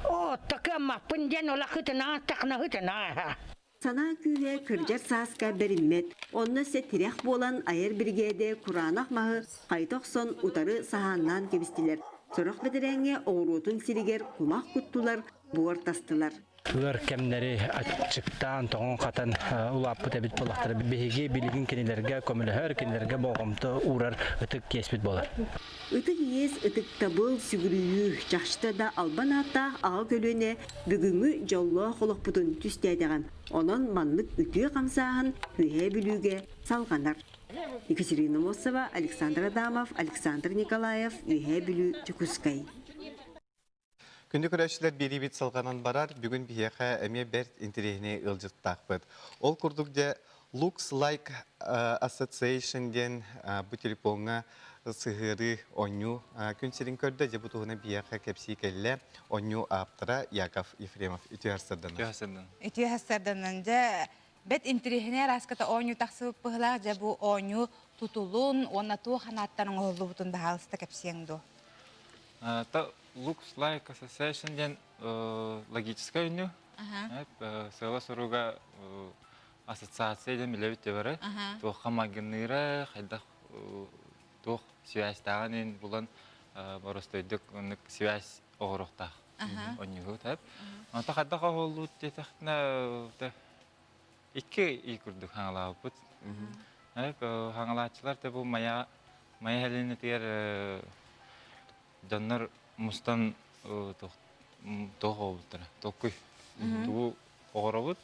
[SPEAKER 20] Оотто кыаммаппын диэн олох ытына тахна ытына
[SPEAKER 17] Санаа күүһэ кырдьар сааска бэриммэт, онно өссө тирэх буолан айар биригээдэ кураанах маһы хайыта охсон утары саһааннаан кэбистилэр, сорох бэтэрээҥҥэ оҕуруотун сиригэр кумах куттулар, буор тастылар.
[SPEAKER 22] Ыар кэмнэри аччыктаан, тоҥон-хатан улааппыт эбит буоллахтара. Биһиги билигин кинилэргэ көмөлөһөр, кинилэргэ болҕомто уурар ытык иэспит буолар.
[SPEAKER 17] Ытык иэс, ытыктабыл, сүгүрүйүү, чахчыта да албан ааттаах аҕа көлүөнэ бүгүҥҥү дьоллоох олохпутун түстээтэҕэ. Онон маннык үтүө хамсааһын Үөһээ Бүлүүгэ салҕанар. Екатерина Мосова, Александр Адамов, Александр Николаев, Үөһээ Бүлүү, Дьокуускай.
[SPEAKER 2] Күндү көрөөччүлэр биэриибит салҕанан барар. Бүгүн биһиэхэ эмиэ бэрт интэриэһинэй ыалдьыттаахпыт. Ол курдук дьэ Looks Like Association диэн бу телефоҥҥа сыһыарыы оонньуу күн сирин көрдө. Дьэ бу туһунан биһиэхэ кэпсии кэллэ оонньуу ааптара Яков Ефремов. Үтүө сарсыарданан.
[SPEAKER 12] Үтүө сарсыарданан.
[SPEAKER 1] Үтүө сарсыарданан. Дьэ бэт интэриэһинэй арааската оонньуу тахсыбыт быһыылаах. Дьэ бу оонньуу тутулун уонна туох анааттан оҥоһуллубутун баһаалыста кэпсиэҥ дуо?
[SPEAKER 12] Та Looks Like Association диэн логическай үнү. Сыала-соруга ассоциация диэн билэбит бары. Туохха майгынныыра, хайдах туох связьтааҕын иһин булан боростойдук оннук связь оҕоруохтаах онньугу тэп. Онто хайдах оһоллуут диэтэхтинэ икки ый курдук хаҥалаабыппыт. Хаҥалааччылар да бу мая мая хэлинэтигэр дьоннор мустан туох оҕобуттара толкуй тугу оҕоробут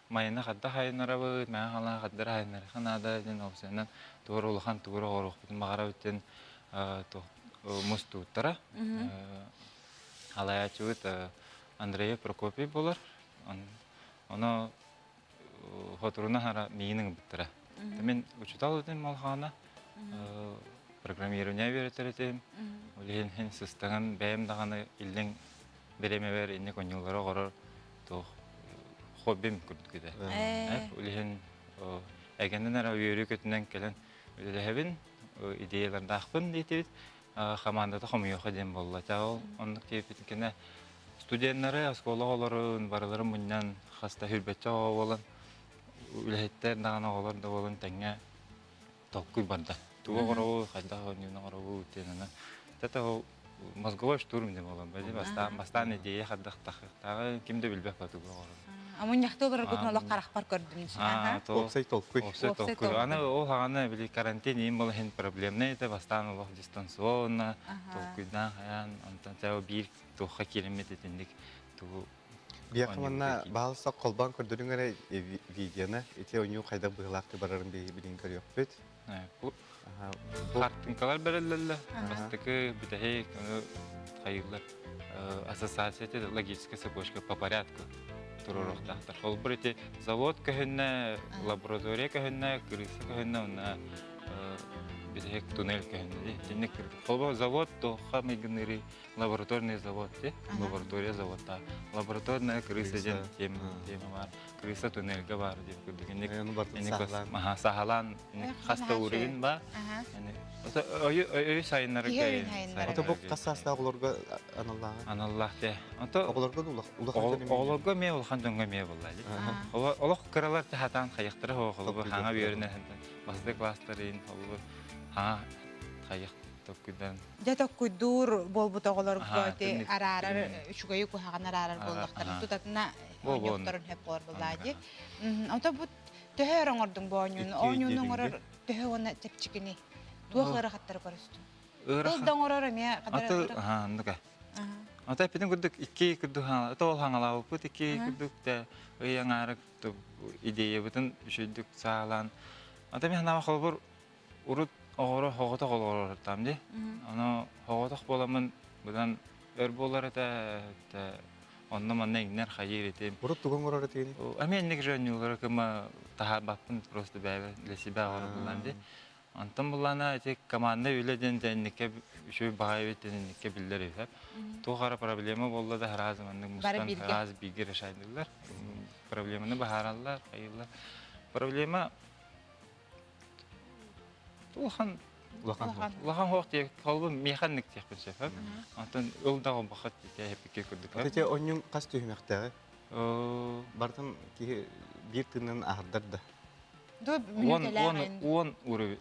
[SPEAKER 12] майына хадда хайынарабыт мэҥэ халаа хаддара хайынарыха наада диэн опсуйанан тугар улахан тугура оҕоруохпутун баҕарабыт диэн мустууттара алаячыбыт Андреев Прокопий болар ону хотуруна хара миин ыҥырбыттара мен учутал этим малхаана программирование үөрэтэр этим ол иһин хин сыстаҥын бэйэм даҕаны иллэҥ бириэмэбэр инник оонньуулары оҕорор туох хоббим курдук этэ. Ол иһин эгэнэн эрэ үөрүү көтүнэн кэлэн үлэлэһэбин, идеялардаахпын диэтибит. Хамаандата хомуйуоха диэн буолла. Ол оннук диэбитин кэннэ студеннары, оскуола оҕолорун барыларын мунньан хаста хүрбэччэ оҕо буолан үлэһиттэр даҕаны оҕолор да буолан тэҥҥэ толкуй барда. Тугу оҥоробут, хайдах оонньууну оҥоробут диэн аны. Это ол мозговой штурм диэн буолан били бастаан бастаан идея хайдах тахыахтааҕы ким да билбэт тугу оҥорор.
[SPEAKER 1] Амунньахты олороргутун олох харахпар көрдүм.
[SPEAKER 2] Уопсай толкуй.
[SPEAKER 12] Уопсай толкуй. Аны ол хаҕана били карантин иин була иһин проблемный это бастаан олох дистанционно толкуйдаан хайаан онтон чао биир туохха киириммит итинник тугу
[SPEAKER 2] Биэхэ манна баалса холбоон көрдөрүҥ эрэ видеоны ити оонньуу хайдах быһыылаахтык барарын билин көрүөхпүт.
[SPEAKER 12] Бу Хартыҥкалар бэриллэллэр. Бастакы бүтэһик ону хайыыллар. Ассоциация логическая цепочка по порядку туруоруохтаахтар. Холбур ити завод көһүннэ, лаборатория көһүннэ, крыса көһүннэ, уонна бүтэһик туннель көһүннэ. Итинник Холбур завод туохха майгынныырый лабораторный завод ти лаборатория заводта лабораторная крыса диэн тема тема бар крыса туннельга бар диэн курдук инник инник саһалаан хас да уровень ба өйү сайыннарга
[SPEAKER 2] Ото бу хас саастаах оҕолорго аналлааҕа?
[SPEAKER 12] Аналлаах те. Ото
[SPEAKER 2] оҕолорго улахан
[SPEAKER 12] оҕолорго эмиэ улахан дьоҥҥо эмиэ буолла. Олох кыралар хатаан хайахтара оҕолорго хаҥа үөрэнэ бастакы класстарын олор хаҥа хайах токкуйдан
[SPEAKER 1] Дьэ токкуйдуур буолбут оҕолорго ити араарар үчүгэйи куһаҕан араарар буоллахтарын тутатына оонньуохтарын сөп буолар буоллаа дии. Ото бу төһө өр оҥордуҥ бу оонньууну? Оонньууну оҥорор төһө уонна чэпчэкиний? Туох ыарахаттары көрүстүҥ? Тыл да оҥорор эмиэ
[SPEAKER 12] Аты оннука. Ата эппитин курдук икки курдук тоол хаҥалаабыппыт икки курдук да ый аҥаара идеябытын үчүгдүк саалаан ата мен ханаама холобур урут оҕоро хоҕотох олорортам ди. Ону хоҕотох буоламмын быдан өр буолар этэ онно манна иҥнэр хайыыр этим.
[SPEAKER 2] Урут тугу оҥорор этигиний?
[SPEAKER 12] Эмиэ инник же оонньуулары кыма таһаарбаппын просто бэйэбэр для себя оҥорор ди. Онтон буллаана ити команда үлэ диэн инникке үчүгэй баҕайы эбит диэн инникке биллэр үһү. Туох ара проблема буолла да сразу маннык мустан сразу бииргэ решайдылар. Проблеманы баһаараллар, хайыыллар. Проблема Улахан
[SPEAKER 2] улахан
[SPEAKER 12] улахан хоох диye холбу механик диэхпин сөп. Онтон ыл да бахат хеппикке курдук.
[SPEAKER 2] Ити онньуҥ хас түһүмэхтээҕи? Бартын киһи биир тыынын аһардар да.
[SPEAKER 12] 10 уровень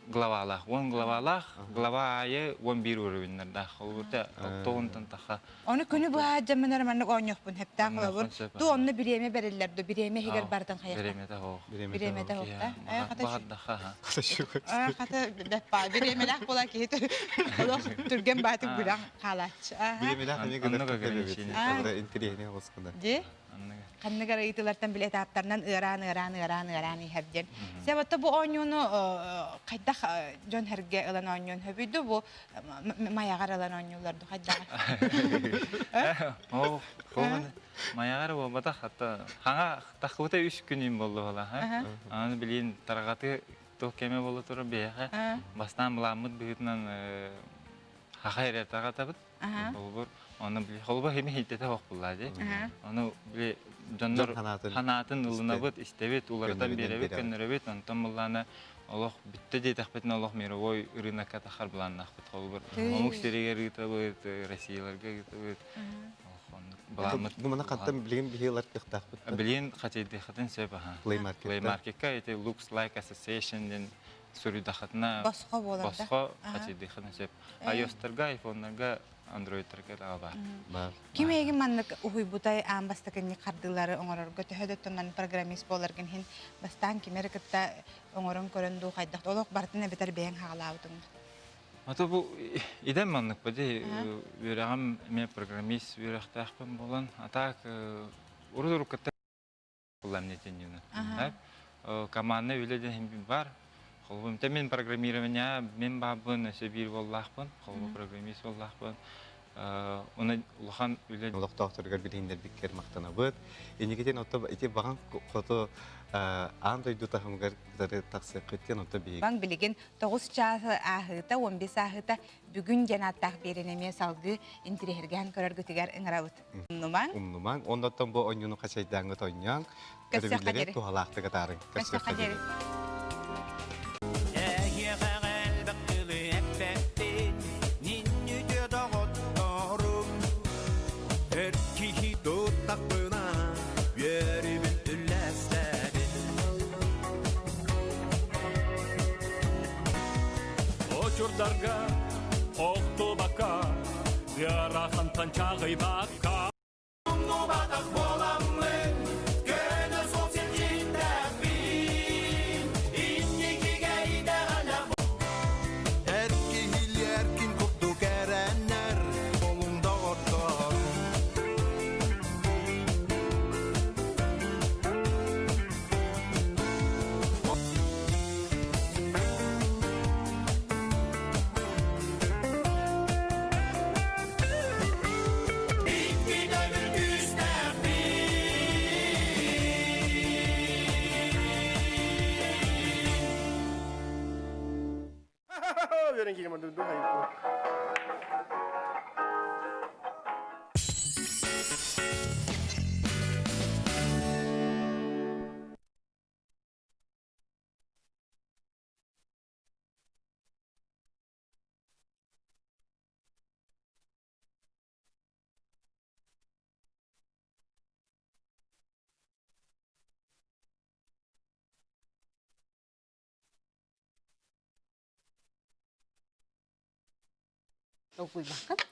[SPEAKER 12] главалаах, 10 главалаах, глава аайы 11 уровеннардаах. Холобурта 6 таха
[SPEAKER 1] Ону күнү быһа дьаммынар маннык оонньуохпун хэптээх холобур. Ту онно бириэмэ бэриллэр ду бириэмэ иһигэр бартын хайахта.
[SPEAKER 12] Бириэмэтэ хоох.
[SPEAKER 1] Бириэмэтэ хоох да. Э хата
[SPEAKER 12] Баҕардаха.
[SPEAKER 1] Хата бэппа бириэмэлээх буола киһи олох түргэн баатык бүлэн хаалааччы.
[SPEAKER 2] Бириэмэлээх эмиэ гынар интэриэһинэй оҕускуна.
[SPEAKER 1] Ди? Ханнык эрэ ыйытыылартан били этаптарынан ыараан ыараан ыараан ыараан иһэр диэн. Себетте бу оонньууну хайдах дьон хэргэ ылан оонньуон хөбүйдү бу майаҕар ылан оонньууллар ду хайдах?
[SPEAKER 12] Ол майаҕар буолбатах хатта хаҥа тахыбыта үс күнүн болду була. Аны билин тарҕаты туох кеме боло турар биһиэхэ бастаан былааммыт быһыытынан хаха эрэ тарҕатабыт. Холобур, оны били холобур хими хийтете хоох булла ди. Ону били дьоннор ханаатын ылынабыт, истэбит, уларытан биэрэбит, көннөрөбүт, онтон буллаана олох бүттэ диэтэхпитинэ олох мировой рынокка тахар былааннаахпыт. Холобур, омук сиригэр ыытабыт, Россияларга ыытабыт.
[SPEAKER 2] Былааммыт. Бу мана хаттан билигин биһи ылар кыахтаахпыт.
[SPEAKER 12] Билигин хачайдыхатын сөп аха.
[SPEAKER 2] Play Market.
[SPEAKER 12] Play Market-ка ити Looks Like Association диэн суруйдахатына
[SPEAKER 1] босхо буолар да.
[SPEAKER 12] Босхо хачайдыхатын сөп. iOS-тарга, айфоннарга, андроидтарга да баар.
[SPEAKER 2] Баар.
[SPEAKER 1] Ким эйигин маннык уһуйбутай аан бастакынньык хардыылары оҥорорго төһө да оттон программист буоларгын иһин бастаан ким эрэ кытта оҥорон көрөн дуу хайдах олох барытын эбэтэр бэйэҥ хаалаабытыҥ
[SPEAKER 12] Ата бу идэм маннык бади үөрэҕим эмиэ программист үөрэхтээхпин буолан а так урут уруккаттан Командный үлэ диэн бар. Холобур, мин программирование мин баабын өссө биир буоллаахпын. Холобур, программист буоллаахпын. Оны улахан үлэ
[SPEAKER 2] олохтоохторугар билиһиннэрбиккэр махтанабыт. Инникитин отто ити баҕан хоту аан дойду таһымыгар кытары тахсыаххыт диэн отто биһиги.
[SPEAKER 1] Баҥ билигин 9 чаас ааһыыта, 15 ааһыыта бүгүн диэн ааттаах биэрэн эмиэ салгыы интириэһиргээн көрөргүтүгэр ыҥырабыт. Умнумаҥ.
[SPEAKER 2] Умнумаҥ. Оннуттан бу онньуну хачайдааҥҥыт онньооҥ. Көрөбүллэри туһалаахтык атаарыҥ.
[SPEAKER 1] Көрсүөххэ диэри.
[SPEAKER 16] Киһи туттахпына үөрүүбүн үллэстэбин
[SPEAKER 5] Очурдарга охтубакка ыарахантан чаҕыйбакка Умнубатах буоламмын көнө суол сирдьиттээхпин инникигэ итэҕэлэ
[SPEAKER 16] Эр киһили эркин курдук эрэннэр олуҥ доҕордоор
[SPEAKER 7] үөрэн киирэн бардым дуу хайыппын.
[SPEAKER 1] Толкуйбаккын.